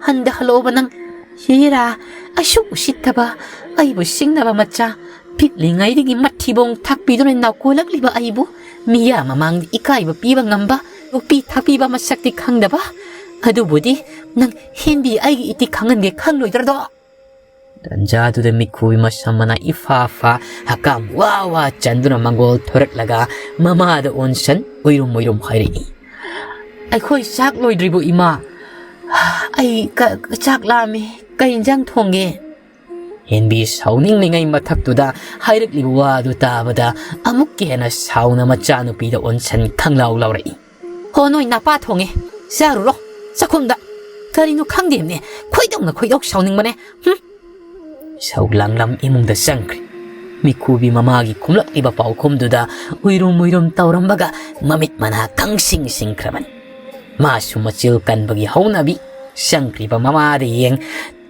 ꯍꯟꯊꯍꯜꯂꯛꯑꯣꯕ ꯅꯪ꯫ ꯍꯦꯔꯥ, ꯑꯁꯨꯛ ꯎꯁꯤꯠꯇꯕ, ꯑꯩꯕꯨ ꯁꯤꯡꯅꯕ ꯃꯆꯥ, ꯄꯤꯛꯂꯤꯉꯩꯗꯒꯤ ꯃꯊꯤꯕꯣꯡ ꯊꯥꯛꯄꯤꯗꯨꯅ ꯅꯥꯎꯀꯣꯜꯂꯛꯂꯤꯕ ꯑꯩꯕꯨ ꯃꯤꯌꯥꯝ ꯃꯃꯥꯡꯗ ꯏꯀꯥꯏꯕ ꯄꯤꯕ ꯉꯝꯕ, ꯌꯣꯛꯄꯤ ꯊꯥꯛꯄꯤꯕ ꯃꯁꯛꯇꯤ ꯈꯪꯗꯕ꯫ ꯑꯗꯨꯕꯨꯗꯤ ꯅꯪ ꯍꯦꯟꯕꯤ ꯑꯩꯒꯤ ꯏꯇꯤ ꯈꯪꯍꯟꯒꯦ ꯈꯪꯂꯣꯏꯗ꯭ꯔꯗꯣ?" ꯇꯟꯖꯥꯗꯨꯗ ꯃꯤꯠꯈꯨꯕꯤ ꯃꯁꯝ ꯃꯅꯥ ꯏꯐꯥ ꯐꯥ, ꯍꯀꯥꯝ ꯋꯥ ꯋꯥ ꯆꯟꯗꯨꯅ ꯃꯪꯒꯣꯜ ꯊꯣꯔꯛꯂꯒ ꯃꯃꯥꯗ ꯑꯣꯟꯁꯟ ꯎꯏꯔꯨꯝ ꯎꯏꯔꯨꯝ ꯍꯥꯏꯔꯛꯏ꯫ "ꯑꯩꯈꯣꯏ ꯆꯥꯛ ꯂꯣꯏꯗ꯭ꯔꯤꯕꯣ, ꯏꯃꯥ? ꯑꯩ ꯀ-, ꯆꯥꯛ ꯂꯥꯝꯃꯤ꯫ ꯀꯩ ꯏꯟꯖꯥꯡ ꯊꯣꯡꯒꯦ?" ꯍꯦꯟꯕꯤ ꯁꯥꯎꯅꯤꯡꯂꯤꯉꯩ ꯃꯊꯛꯇꯨꯗ ꯍꯥꯏꯔꯛꯂꯤꯕ ꯋꯥꯗꯨ ꯇꯥꯕꯗ ꯑꯃꯨꯛꯀ ꯍꯦꯟꯅ ꯁꯥꯎꯅ ꯃꯆꯥꯅꯨꯄꯤꯗ ꯑꯣꯟꯁꯟ ꯈꯪꯂꯥꯎ ꯂꯥꯎꯔꯛꯏ꯫ "ꯍꯣ, ꯅꯣꯏ ꯅꯄꯥ ꯊꯣꯡꯉꯦ, ꯆꯥꯔꯨꯔꯣ ꯆꯥꯛꯈꯨꯝꯗ꯫ ꯀꯔꯤꯅꯣ ꯈꯪꯗꯦꯅꯦ, ꯈꯣꯏꯗꯧꯅ ꯈꯣꯏꯗꯧ ꯁꯥꯎꯅꯤꯡꯕꯅꯦ꯫ ꯍꯨꯝ!" ꯁꯧ ꯂꯥꯡꯂꯝ ꯏꯃꯨꯡꯗ ꯆꯪꯈ꯭ꯔꯦ꯫ ꯃꯤꯈꯨꯕꯤ ꯃꯃꯥꯒꯤ ꯈꯨꯝꯂꯛꯂꯤꯕ ꯄꯥꯎꯈꯨꯝꯗꯨꯗ ꯎꯏꯔꯨꯝ ꯎꯏꯔꯨꯝ ꯇꯧꯔꯝꯕꯒ ꯃꯃꯤꯠ ꯃꯅꯥ ꯀꯪꯁꯤꯡ ꯁꯤꯡꯈ꯭ꯔꯕꯅꯤ꯫ ꯃꯥꯁꯨ ꯃꯆꯤꯜ ꯀꯟꯕꯒꯤ ꯍꯧꯅꯕꯤ ꯆꯪꯈ꯭ꯔꯤꯕ ꯃꯃꯥꯗ ꯌꯦꯡ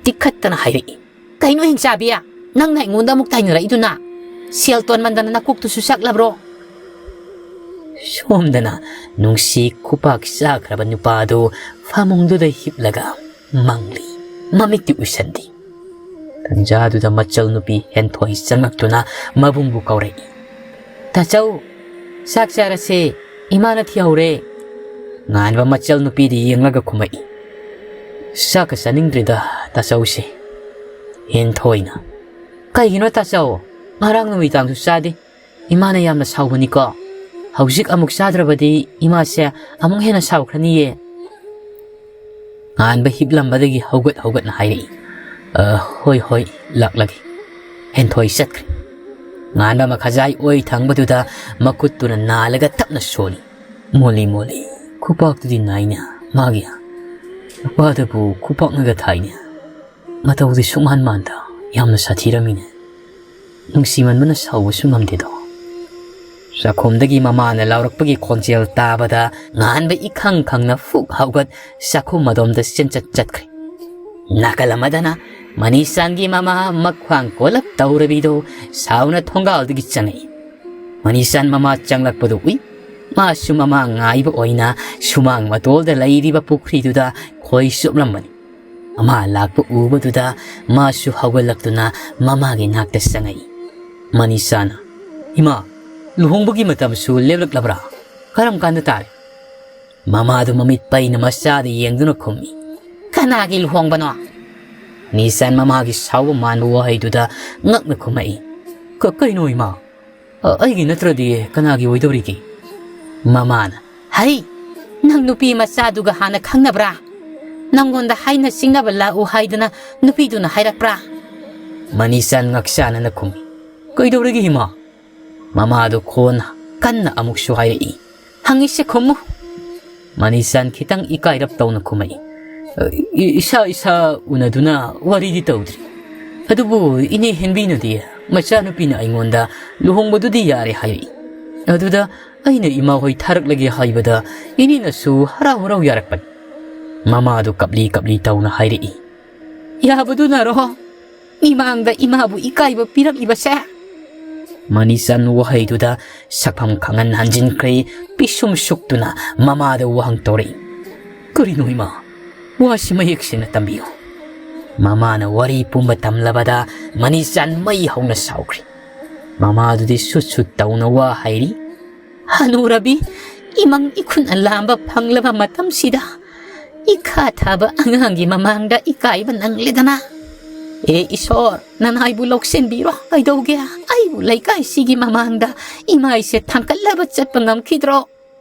ꯇꯤꯛꯈꯠꯇꯅ ꯍꯥꯏꯔꯛꯏ꯫ "ꯀꯩꯅꯣ ꯍꯤꯡꯆꯥꯕꯤ? ꯅꯪꯅ ꯑꯩꯉꯣꯟꯗ ꯑꯃꯨꯛ ꯇꯥꯏꯅꯔꯛꯏꯗꯨꯅ? ꯁꯦꯜ ꯇꯣꯟꯃꯟꯗꯅ ꯅꯀꯣꯛꯇꯨꯁꯨ ꯆꯥꯛꯂꯕ꯭ꯔꯣ?" ꯁꯣꯝꯗꯅ ꯅꯨꯡꯁꯤ ꯈꯨꯄꯥꯛ ꯆꯥꯈ꯭ꯔꯕ ꯅꯨꯄꯥꯗꯨ ꯐꯃꯨꯡꯗꯨꯗ ꯍꯤꯞꯂꯒ ꯃꯪꯂꯤ, ꯃꯃꯤꯠꯇꯤ ꯎꯏꯁꯟꯗꯦ꯫ ꯇꯟꯖꯥꯗꯨꯗ ꯃꯆꯜ ꯅꯨꯄꯤ ꯍꯦꯟꯊꯣꯏ ꯆꯪꯂꯛꯇꯨꯅ ꯃꯕꯨꯡꯕꯨ ꯀꯧꯔꯛꯏ꯫ "ꯇꯥꯆꯧ, ꯆꯥꯛ ꯆꯥꯔꯁꯦ, ꯏꯃꯥꯅ ꯊꯤꯍꯧꯔꯦ꯫" ꯉꯥꯟꯕ ꯃꯆꯜ ꯅꯨꯄꯤꯗ ꯌꯦꯡꯂꯒ ꯈꯨꯝꯃꯛꯏ꯫ "ꯆꯥꯛꯀ ꯆꯥꯅꯤꯡꯗ꯭ꯔꯤꯗ ꯇꯥꯆꯧꯁꯦ꯫" ꯍꯦꯟꯊꯣꯏꯅ, "ꯀꯩꯒꯤꯅꯣ ꯇꯥꯆꯧ? ꯉꯔꯥꯡ ꯅꯨꯃꯤꯗꯥꯡꯁꯨ ꯆꯥꯗꯦ꯫ ꯏꯃꯥꯅ ꯌꯥꯝꯅ ꯁꯥꯎꯕꯅꯤꯀꯣ꯫ ꯍꯧꯖꯤꯛ ꯑꯃꯨꯛ ꯆꯥꯗ꯭ꯔꯕꯗꯤ ꯏꯃꯥꯁꯦ ꯑꯃꯨꯛ ꯍꯦꯟꯅ ꯁꯥꯎꯈ꯭ꯔꯅꯤꯌꯦ꯫" ꯉꯥꯟꯕ ꯍꯤꯞꯂꯝꯕꯗꯒꯤ ꯍꯧꯒꯠ ꯍꯧꯒꯠꯅ ꯍꯥꯏꯔꯛꯏ꯫ "ꯑ, ꯍꯣꯏ, ꯍꯣꯏ, ꯂꯥꯛꯂꯒꯦ꯫" ꯍꯦꯟꯊꯣꯏ ꯆꯠꯈ꯭ꯔꯦ꯫ ꯉꯥꯟꯕ ꯃꯈꯥꯖꯥꯏ ꯑꯣꯏ ꯊꯪꯕꯗꯨꯗ ꯃꯈꯨꯠꯇꯨꯅ ꯅꯥꯜꯂꯒ ꯇꯞꯅ ꯁꯣꯜꯂꯤ꯫ ꯃꯣꯂꯤ ꯃꯣꯂꯤ, ꯈꯨꯄꯥꯛꯇꯨꯗꯤ ꯅꯥꯏꯅꯦ ꯃꯥꯒꯤ꯫ ꯅꯨꯄꯥꯗꯨꯕꯨ ꯈꯨꯄꯥꯛꯅꯒ ꯊꯥꯏꯅꯦ꯫ ꯃꯇꯧꯗꯤ ꯁꯨꯛꯃꯥꯟ ꯃꯥꯟꯗ, ꯌꯥꯝꯅ ꯁꯥꯊꯤꯔꯝꯃꯤꯅꯦ꯫ ꯅꯨꯡꯁꯤꯃꯟꯕꯅ ꯁꯥꯎꯕꯁꯨ ꯉꯝꯗꯦꯗꯣ꯫ ꯆꯥꯛꯈꯨꯝꯗꯒꯤ ꯃꯃꯥꯅ ꯂꯥꯎꯔꯛꯄꯒꯤ ꯈꯣꯟꯖꯦꯜ ꯇꯥꯕꯗ ꯉꯥꯟꯕ ꯏꯈꯪ ꯈꯪꯅ ꯐꯨꯛ ꯍꯧꯒꯠ ꯆꯥꯛꯈꯨꯝ ꯑꯗꯣꯝꯗ ꯆꯦꯟꯆꯠ ꯆꯠꯈ꯭ꯔꯦ꯫ ꯅꯥꯀꯜ ꯑꯃꯗꯅ ꯃꯅꯤꯁꯥꯟꯒꯤ ꯃꯃꯥ ꯃꯈ꯭ꯋꯥꯡ ꯀꯣꯜꯂꯞ ꯇꯧꯔꯕꯤꯗꯣ ꯁꯥꯎꯅ ꯊꯣꯡꯒꯥꯜꯗꯒꯤ ꯆꯪꯉꯛꯏ꯫ ꯃꯅꯤꯁꯥꯟ ꯃꯃꯥ ꯆꯪꯂꯛꯄꯗꯨ ꯎꯏ꯫ ꯃꯥꯁꯨ ꯃꯃꯥ ꯉꯥꯏꯕ ꯑꯣꯏꯅ ꯁꯨꯃꯥꯡ ꯃꯇꯣꯜꯗ ꯂꯩꯔꯤꯕ ꯄꯨꯈ꯭ꯔꯤꯗꯨꯗ ꯈꯣꯏ ꯆꯨꯞꯂꯝꯕꯅꯤ꯫ ꯃꯃꯥ ꯂꯥꯛꯄ ꯎꯕꯗꯨꯗ ꯃꯥꯁꯨ ꯍꯧꯒꯠꯂꯛꯇꯨꯅ ꯃꯃꯥꯒꯤ ꯅꯥꯛꯇ ꯆꯪꯉꯛꯏ꯫ ꯃꯅꯤꯁꯥꯅ, "ꯏꯃꯥ, ꯂꯨꯍꯣꯡꯕꯒꯤ ꯃꯇꯝꯁꯨ ꯂꯦꯞꯂꯛꯂꯕ꯭ꯔꯥ? ꯀꯔꯝ ꯀꯥꯟꯗ ꯇꯥꯔꯦ?" ꯃꯃꯥꯗꯨ ꯃꯃꯤꯠ ꯄꯩꯅ ꯃꯆꯥꯗ ꯌꯦꯡꯗꯨꯅ ꯈꯨꯝꯃꯤ꯫ "ꯀꯅꯥꯒꯤ ꯂꯨꯍꯣꯡꯕꯅꯣ?" ꯃꯅꯤꯁꯥꯟ ꯃꯃꯥꯒꯤ ꯁꯥꯎꯕ ꯃꯥꯟꯕ ꯋꯥꯍꯩꯗꯨꯗ ꯉꯛꯅ ꯈꯨꯝꯃꯛꯏ꯫ "ꯀ-, ꯀꯩꯅꯣ ꯏꯃꯥ? ꯑ, ꯑꯩꯒꯤ ꯅꯠꯇ꯭ꯔꯗꯤ ꯀꯅꯥꯒꯤ ꯑꯣꯏꯗꯧꯔꯤꯒꯦ?" ꯃꯃꯥꯅ, "ꯍꯩ, ꯅꯪ ꯅꯨꯄꯤ ꯃꯆꯥꯗꯨꯒ ꯍꯥꯟꯅ ꯈꯪꯅꯕ꯭ꯔꯥ? ꯅꯪꯉꯣꯟꯗ ꯍꯥꯏꯅ ꯁꯤꯡꯅꯕ ꯂꯥꯛꯎ ꯍꯥꯏꯗꯅ ꯅꯨꯄꯤꯗꯨꯅ ꯍꯥꯏꯔꯛꯄ꯭ꯔꯥ?" ꯃꯅꯤꯁꯥꯟ ꯉꯛꯁꯥꯅꯅ ꯈꯨꯝꯃꯤ꯫ "ꯀꯩꯗꯧꯔꯒꯦ ꯏꯃꯥ?" ꯃꯃꯥꯗꯨ ꯈꯣꯟ ꯀꯟꯅ ꯑꯃꯨꯛꯁꯨ ꯍꯥꯏꯔꯛꯏ꯫ "ꯍꯪꯉꯤꯁꯦ ꯈꯨꯝꯃꯨ!" ꯃꯅꯤꯁꯥꯟ ꯈꯤꯇꯪ ꯏꯀꯥꯏꯔꯞ ꯇꯧꯅ ꯈꯨꯝꯃꯛꯏ꯫ "ꯏ-, ꯏꯁꯥ ꯏꯁꯥ ꯎꯅꯗꯨꯅ ꯋꯥꯔꯤꯗꯤ ꯇꯧꯗ꯭ꯔꯤ꯫ ꯑꯗꯨꯕꯨ ꯏꯅꯦ ꯍꯦꯟꯕꯤꯅꯗꯤ ꯃꯆꯥꯅꯨꯄꯤꯅ ꯑꯩꯉꯣꯟꯗ ꯂꯨꯍꯣꯡꯕꯗꯨꯗꯤ ꯌꯥꯔꯦ ꯍꯥꯏꯔꯛꯏ꯫ ꯑꯗꯨꯗ ꯑꯩꯅ ꯏꯃꯥ ꯍꯣꯏ ꯊꯥꯔꯛꯂꯒꯦ ꯍꯥꯏꯕꯗ ꯏꯅꯦꯅꯁꯨ ꯍꯔꯥꯎ ꯍꯔꯥꯎ ꯌꯥꯔꯛꯄꯅꯤ꯫" ꯃꯃꯥꯗꯨ ꯀꯞꯂꯤ ꯀꯞꯂꯤ ꯇꯧꯅ ꯍꯥꯏꯔꯛꯏ꯫ "ꯌꯥꯕꯗꯨꯅꯔꯣ ꯃꯤꯃꯥꯡꯗ ꯏꯃꯥꯕꯨ ꯏꯀꯥꯏꯕ ꯄꯤꯔꯛꯂꯤꯕꯁꯦ?" ꯃꯅꯤꯆꯟ ꯋꯥꯍꯩꯗꯨꯗ ꯁꯛꯐꯝ ꯈꯪꯍꯟ ꯍꯟꯖꯤꯟꯈ꯭ꯔꯦ꯫ ꯄꯤꯁꯨꯝ ꯁꯨꯛꯇꯨꯅ ꯃꯃꯥꯗ ꯋꯥꯍꯪ ꯇꯧꯔꯛꯏ꯫ "ꯀꯔꯤꯅꯣ ꯏꯃꯥ? ꯋꯥꯁꯤ ꯃꯌꯦꯛ ꯁꯦꯡꯅ ꯇꯝꯕꯤꯌꯨ꯫" ꯃꯃꯥꯅ ꯋꯥꯔꯤ ꯄꯨꯝꯕ ꯇꯝꯂꯕꯗ ꯃꯅꯤꯆꯟ ꯃꯩ ꯍꯧꯅ ꯁꯥꯎꯈ꯭ꯔꯦ꯫ ꯃꯃꯥꯗꯨꯗꯤ ꯁꯨꯠ ꯁꯨꯠ ꯇꯧꯅ ꯋꯥ ꯍꯥꯏꯔꯤ꯫ "ꯍꯅꯨꯔꯕꯤ, ꯏꯃꯪ ꯏꯈꯨꯟ ꯂꯥꯝꯕ ꯐꯪꯂꯕ ꯃꯇꯝꯁꯤꯗ ꯏꯈꯥ ꯊꯥꯕ ꯑꯉꯥꯡꯒꯤ ꯃꯃꯥꯡꯗ ꯏꯀꯥꯏꯕ ꯅꯪꯂꯦꯗꯅ꯫ ꯑꯦ ꯏꯁꯣꯔ, ꯅꯅꯥꯏꯕꯨ ꯂꯧꯁꯤꯟꯕꯤꯔꯣ꯫ ꯀꯩꯗꯧꯒꯦ? ꯑꯩꯕꯨ ꯂꯩꯀꯥꯏꯁꯤꯒꯤ ꯃꯃꯥꯡꯗ ꯏꯃꯥꯏꯁꯦ ꯊꯥꯡꯀꯠꯂꯕ ꯆꯠꯄ ꯉꯝꯈꯤꯗ꯭ꯔꯣ?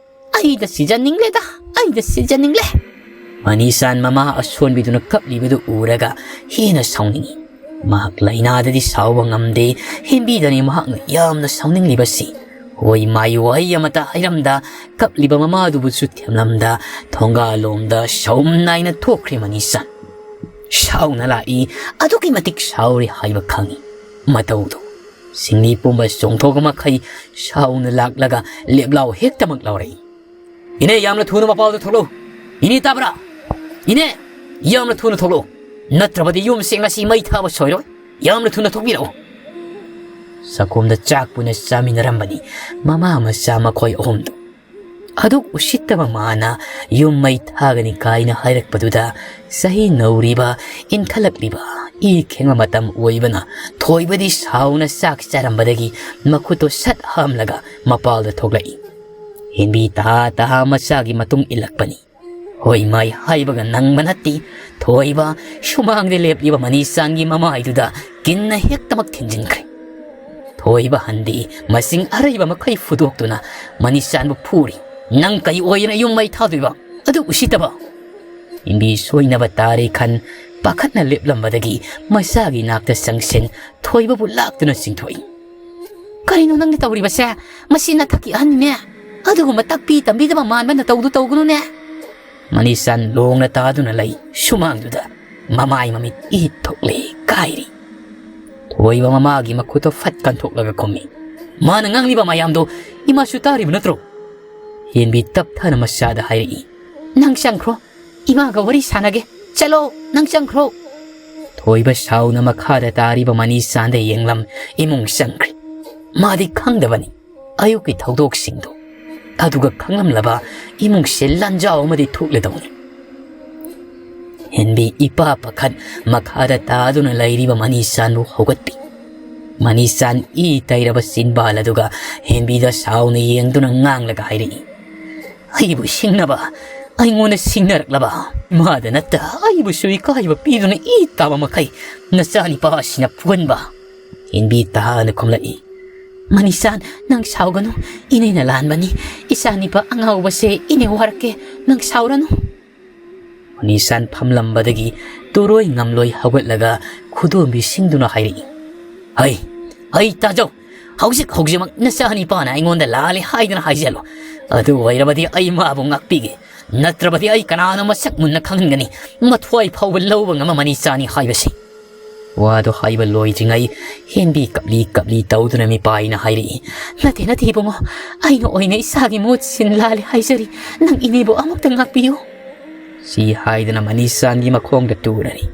ꯑꯩꯗ ꯁꯤꯖꯅꯤꯡꯂꯦꯗ, ꯑꯩꯗ ꯁꯤꯖꯅꯤꯡꯂꯦ꯫" ꯃꯅꯤꯁꯥꯟ ꯃꯃꯥ ꯑꯁꯣꯟꯕꯤꯗꯨꯅ ꯀꯞꯂꯤꯕꯗꯨ ꯎꯔꯒ ꯍꯦꯟꯅ ꯁꯥꯎꯅꯤꯡꯏ꯫ ꯃꯍꯥꯛ ꯂꯥꯏꯅꯥꯗꯗꯤ ꯁꯥꯎꯕ ꯉꯝꯗꯦ꯫ ꯍꯦꯟꯕꯤꯗꯅꯤ ꯃꯍꯥꯛꯅ ꯌꯥꯝꯅ ꯁꯥꯎꯅꯤꯡꯂꯤꯕꯁꯤ꯫ ꯍꯣꯏ ꯃꯥꯏ ꯋꯥꯍꯩ ꯑꯃꯇ ꯍꯥꯏꯔꯝꯗ, ꯀꯞꯂꯤꯕ ꯃꯃꯥꯗꯨꯕꯨꯁꯨ ꯊꯦꯝꯂꯝꯗ, ꯊꯣꯡꯒꯥꯜꯂꯣꯝꯗ ꯁꯥꯎꯝ ꯅꯥꯏꯅ ꯊꯣꯛꯈ꯭ꯔꯦ ꯃꯅꯤꯁꯥꯟ꯫ ꯁꯥꯎꯅ ꯂꯥꯛꯏ, ꯑꯗꯨꯛꯀꯤ ꯃꯇꯤꯛ ꯁꯥꯎꯔꯦ ꯍꯥꯏꯕ ꯈꯪꯏ꯫ ꯃꯇꯧꯗꯨ ꯁꯤꯡꯃꯤ ꯄꯨꯝꯕ ꯆꯣꯡꯊꯣꯛꯄ ꯃꯈꯩ ꯁꯥꯎꯅ ꯂꯥꯛꯂꯒ ꯂꯦꯞꯂꯥꯎ ꯍꯦꯛꯇꯃꯛ ꯂꯥꯎꯔꯛꯏ꯫ "ꯏꯅꯦ, ꯌꯥꯝꯅ ꯊꯨꯅ ꯃꯄꯥꯜꯗ ꯊꯣꯛꯂꯛꯎ! ꯏꯅꯦ, ꯇꯥꯕ꯭ꯔꯥ? ꯏꯅꯦ, ꯌꯥꯝꯅ ꯊꯨꯅ ꯊꯣꯛꯂꯛꯎ! ꯅꯠꯇ꯭ꯔꯕꯗꯤ ꯌꯨꯝꯁꯦ ꯉꯁꯤ ꯃꯩ ꯊꯥꯕ ꯁꯣꯏꯔꯣꯏ꯫ ꯌꯥꯝꯅ ꯊꯨꯅ ꯊꯣꯛꯄꯤꯔꯛꯎ!" ꯆꯥꯛꯈꯨꯝꯗ ꯆꯥꯛ ꯄꯨꯟꯅ ꯆꯥꯃꯤꯟꯅꯔꯝꯕꯅꯤ ꯃꯃꯥ ꯃꯆꯥ ꯃꯈꯣꯏ ꯑꯍꯨꯝꯗꯨ꯫ ꯑꯗꯨꯛ ꯎꯁꯤꯠꯇꯕ ꯃꯥꯅ ꯌꯨꯝ ꯃꯩ ꯊꯥꯒꯅꯤ ꯀꯥꯏꯅ ꯍꯥꯏꯔꯛꯄꯗꯨꯗ ꯆꯍꯤ ꯅꯧꯔꯤꯕ, ꯏꯟꯈꯠꯂꯛꯂꯤꯕ, ꯏ ꯈꯦꯡꯕ ꯃꯇꯝ ꯑꯣꯏꯕꯅ ꯊꯣꯏꯕꯗꯤ ꯁꯥꯎꯅ ꯆꯥꯛ ꯆꯥꯔꯝꯕꯗꯒꯤ ꯃꯈꯨꯠꯇꯣ ꯁꯠ ꯍꯥꯝꯂꯒ ꯃꯄꯥꯜꯗ ꯊꯣꯛꯂꯛꯏ꯫ ꯍꯦꯟꯕꯤ ꯇꯍꯥ ꯇꯍꯥ ꯃꯆꯥꯒꯤ ꯃꯇꯨꯡ ꯏꯜꯂꯛꯄꯅꯤ꯫ ꯍꯣꯏ ꯃꯥꯏ ꯍꯥꯏꯕꯒ ꯅꯪꯕ ꯅꯠꯇꯦ꯫ ꯊꯣꯏꯕ ꯁꯨꯃꯥꯡꯗ ꯂꯦꯞꯂꯤꯕ ꯃꯅꯤꯆꯥꯟꯒꯤ ꯃꯃꯥꯏꯗꯨꯗ ꯀꯤꯟꯅ ꯍꯦꯛꯇꯃꯛ ꯊꯤꯟꯖꯤꯟꯈ꯭ꯔꯦ꯫ ꯊꯣꯏꯕ ꯍꯟꯗꯤ ꯃꯁꯤꯡ ꯑꯔꯩꯕ ꯃꯈꯩ ꯐꯨꯗꯣꯛꯇꯨꯅ ꯃꯅꯤꯆꯥꯟꯕꯨ ꯐꯨꯔꯤ꯫ "ꯅꯪ ꯀꯩ ꯑꯣꯏꯗꯅ ꯌꯨꯝ ꯃꯩ ꯊꯥꯗꯣꯏꯕ? ꯑꯗꯨ ꯎꯁꯤꯠꯇꯕ!" ꯏꯟꯕꯤ ꯁꯣꯏꯅꯕ ꯇꯥꯔꯦ ꯈꯟ ꯄꯥꯈꯠꯅ ꯂꯦꯞꯂꯝꯕꯗꯒꯤ ꯃꯆꯥꯒꯤ ꯅꯥꯛꯇ ꯆꯪꯁꯤꯟ ꯊꯣꯏꯕꯕꯨ ꯂꯥꯛꯇꯨꯅ ꯆꯤꯡꯊꯣꯛꯏ꯫ "ꯀꯔꯤꯅꯣ ꯅꯪꯅ ꯇꯧꯔꯤꯕꯁꯦ? ꯃꯁꯤ ꯅꯊꯛꯀꯤ ꯑꯍꯟꯅꯤꯅꯦ꯫ ꯑꯗꯨꯒꯨꯝꯕ ꯇꯥꯛꯄꯤ ꯇꯝꯕꯤꯗꯕ ꯃꯥꯟꯕ ꯅꯇꯧꯗꯨ ꯇꯧꯒꯅꯨꯅꯦ!" ꯃꯅꯤꯆꯥꯟ ꯂꯣꯡꯅ ꯇꯥꯗꯨꯅ ꯂꯩ ꯁꯨꯃꯥꯡꯗꯨꯗ꯫ ꯃꯃꯥꯏ ꯃꯃꯤꯠ ꯏ ꯊꯣꯛꯂꯦ ꯀꯥꯏꯔꯤ꯫ ꯊꯣꯏꯕ ꯃꯃꯥꯒꯤ ꯃꯈꯨꯠꯇꯣ ꯐꯠ ꯀꯟꯊꯣꯛꯂꯒ ꯈꯨꯝꯃꯤ꯫ "ꯃꯥꯅ ꯉꯥꯡꯂꯤꯕ ꯃꯌꯥꯝꯗꯣ ꯏꯃꯥꯁꯨ ꯇꯥꯔꯤꯕ ꯅꯠꯇ꯭ꯔꯣ?" ꯍꯦꯟꯕꯤ ꯇꯞꯊꯅ ꯃꯆꯥꯗ ꯍꯥꯏꯔꯛꯏ꯫ "ꯅꯪ ꯆꯪꯈ꯭ꯔꯣ, ꯏꯃꯥꯒ ꯋꯥꯔꯤ ꯁꯥꯟꯅꯒꯦ꯫ ꯆꯠꯂꯣ, ꯅꯪ ꯆꯪꯈ꯭ꯔꯣ!" ꯊꯣꯏꯕ ꯁꯥꯎꯅ ꯃꯈꯥꯗ ꯇꯥꯔꯤꯕ ꯃꯅꯤꯆꯥꯟꯗ ꯌꯦꯡꯂꯝ ꯏꯃꯨꯡ ꯆꯪꯈ꯭ꯔꯦ꯫ ꯃꯥꯗꯤ ꯈꯪꯗꯕꯅꯤ ꯑꯌꯨꯛꯀꯤ ꯊꯧꯗꯣꯛꯁꯤꯡꯗꯨ꯫ ꯑꯗꯨꯒ ꯈꯪꯂꯝꯂꯕ ꯏꯃꯨꯡꯁꯦ ꯂꯥꯟꯖꯥꯎ ꯑꯃꯗꯤ ꯊꯣꯛꯂꯗꯧꯅꯤ꯫ ꯍꯦꯟꯕꯤ ꯏꯄꯥ ꯄꯥꯈꯠ ꯃꯈꯥꯗ ꯇꯥꯗꯨꯅ ꯂꯩꯔꯤꯕ ꯃꯅꯤꯆꯥꯟꯕꯨ ꯍꯧꯒꯠꯄꯤ꯫ ꯃꯅꯤꯆꯥꯟ ꯏ ꯇꯩꯔꯕ ꯆꯤꯟꯕꯥꯜ ꯑꯗꯨꯒ ꯍꯦꯟꯕꯤꯗ ꯁꯥꯎꯅ ꯌꯦꯡꯗꯨꯅ ꯉꯥꯡꯂꯒ ꯍꯥꯏꯔꯛꯏ꯫ "ꯑꯩꯕꯨ ꯁꯤꯡꯅꯕ, ꯑꯩꯉꯣꯟꯗ ꯁꯤꯡꯅꯔꯛꯂꯕ, ꯃꯥꯗ ꯅꯠꯇ ꯑꯩꯕꯨꯁꯨ ꯏꯀꯥꯏꯕ ꯄꯤꯗꯨꯅ ꯏ ꯇꯥꯕ ꯃꯈꯩ ꯅꯆꯥꯅꯤꯄꯥ ꯑꯁꯤꯅ ꯐꯨꯍꯟꯕ!" ꯍꯦꯟꯕꯤ ꯇꯍꯥꯅ ꯈꯨꯝꯂꯛꯏ꯫ "ꯃꯅꯤꯆꯥꯟ, ꯅꯪ ꯁꯥꯎꯒꯅꯨ꯫ ꯏꯅꯦꯅ ꯂꯥꯟꯕꯅꯤ꯫ ꯏꯆꯥꯅꯤꯄꯥ ꯑꯉꯥꯎꯕꯁꯦ ꯏꯅꯦ ꯋꯥꯔꯛꯀꯦ꯫ ꯅꯪ ꯁꯥꯎꯔꯅꯨ꯫" ꯃꯅꯤꯆꯥꯟ ꯐꯝꯂꯝꯕꯗꯒꯤ ꯇꯨꯔꯣꯏ ꯉꯝꯂꯣꯏ ꯍꯧꯒꯠꯂꯒ ꯈꯨꯗꯣꯝꯕꯤ ꯁꯤꯡꯗꯨꯅ ꯍꯥꯏꯔꯛꯏ꯫ "ꯍꯩ, ꯍꯩ, ꯇꯥꯖꯧ! ꯍꯧꯖꯤꯛ ꯍꯧꯖꯤꯛꯃꯛ ꯅꯆꯥꯅꯤꯄꯥꯅ ꯑꯩꯉꯣꯟꯗ ꯂꯥꯜꯂꯦ ꯍꯥꯏꯗꯨꯅ ꯍꯥꯏꯖꯜꯂꯨ꯫ ꯑꯗꯨ ꯑꯣꯏꯔꯕꯗꯤ ꯑꯩ ꯃꯥꯕꯨ ꯉꯥꯛꯄꯤꯒꯦ꯫ ꯅꯠꯇ꯭ꯔꯕꯗꯤ ꯑꯩ ꯀꯅꯥꯅꯣ ꯃꯁꯛ ꯃꯨꯟꯅ ꯈꯪꯍꯟꯒꯅꯤ꯫ ꯃꯊ꯭ꯋꯥꯏ ꯐꯥꯎꯕ ꯂꯧꯕ ꯉꯝꯕ ꯃꯅꯤꯆꯥꯟꯅꯤ ꯍꯥꯏꯕꯁꯤ꯫" ꯋꯥꯗꯣ ꯍꯥꯏꯕ ꯂꯣꯏꯗ꯭ꯔꯤꯉꯩ ꯍꯦꯟꯕꯤ ꯀꯞꯂꯤ ꯀꯞꯂꯤ ꯇꯧꯗꯨꯅ ꯃꯤꯄꯥꯏꯅ ꯍꯥꯏꯔꯛꯏ, "ꯅꯠꯇꯦ, ꯅꯠꯇꯦ ꯏꯕꯨꯡꯉꯣ, ꯑꯩꯅ ꯑꯣꯏꯅ ꯏꯁꯥꯒꯤ ꯃꯣꯠ ꯁꯤꯟ ꯂꯥꯜꯂꯦ ꯍꯥꯏꯖꯔꯤ꯫ ꯅꯪ ꯏꯅꯦꯕꯨ ꯑꯃꯨꯛꯇ ꯉꯥꯛꯄꯤꯌꯨ"꯫ ꯁꯤ ꯍꯥꯏꯗꯅ ꯃꯅꯤꯁꯥꯟꯒꯤ ꯃꯈꯣꯡꯗ ꯇꯨꯔꯅꯤ꯫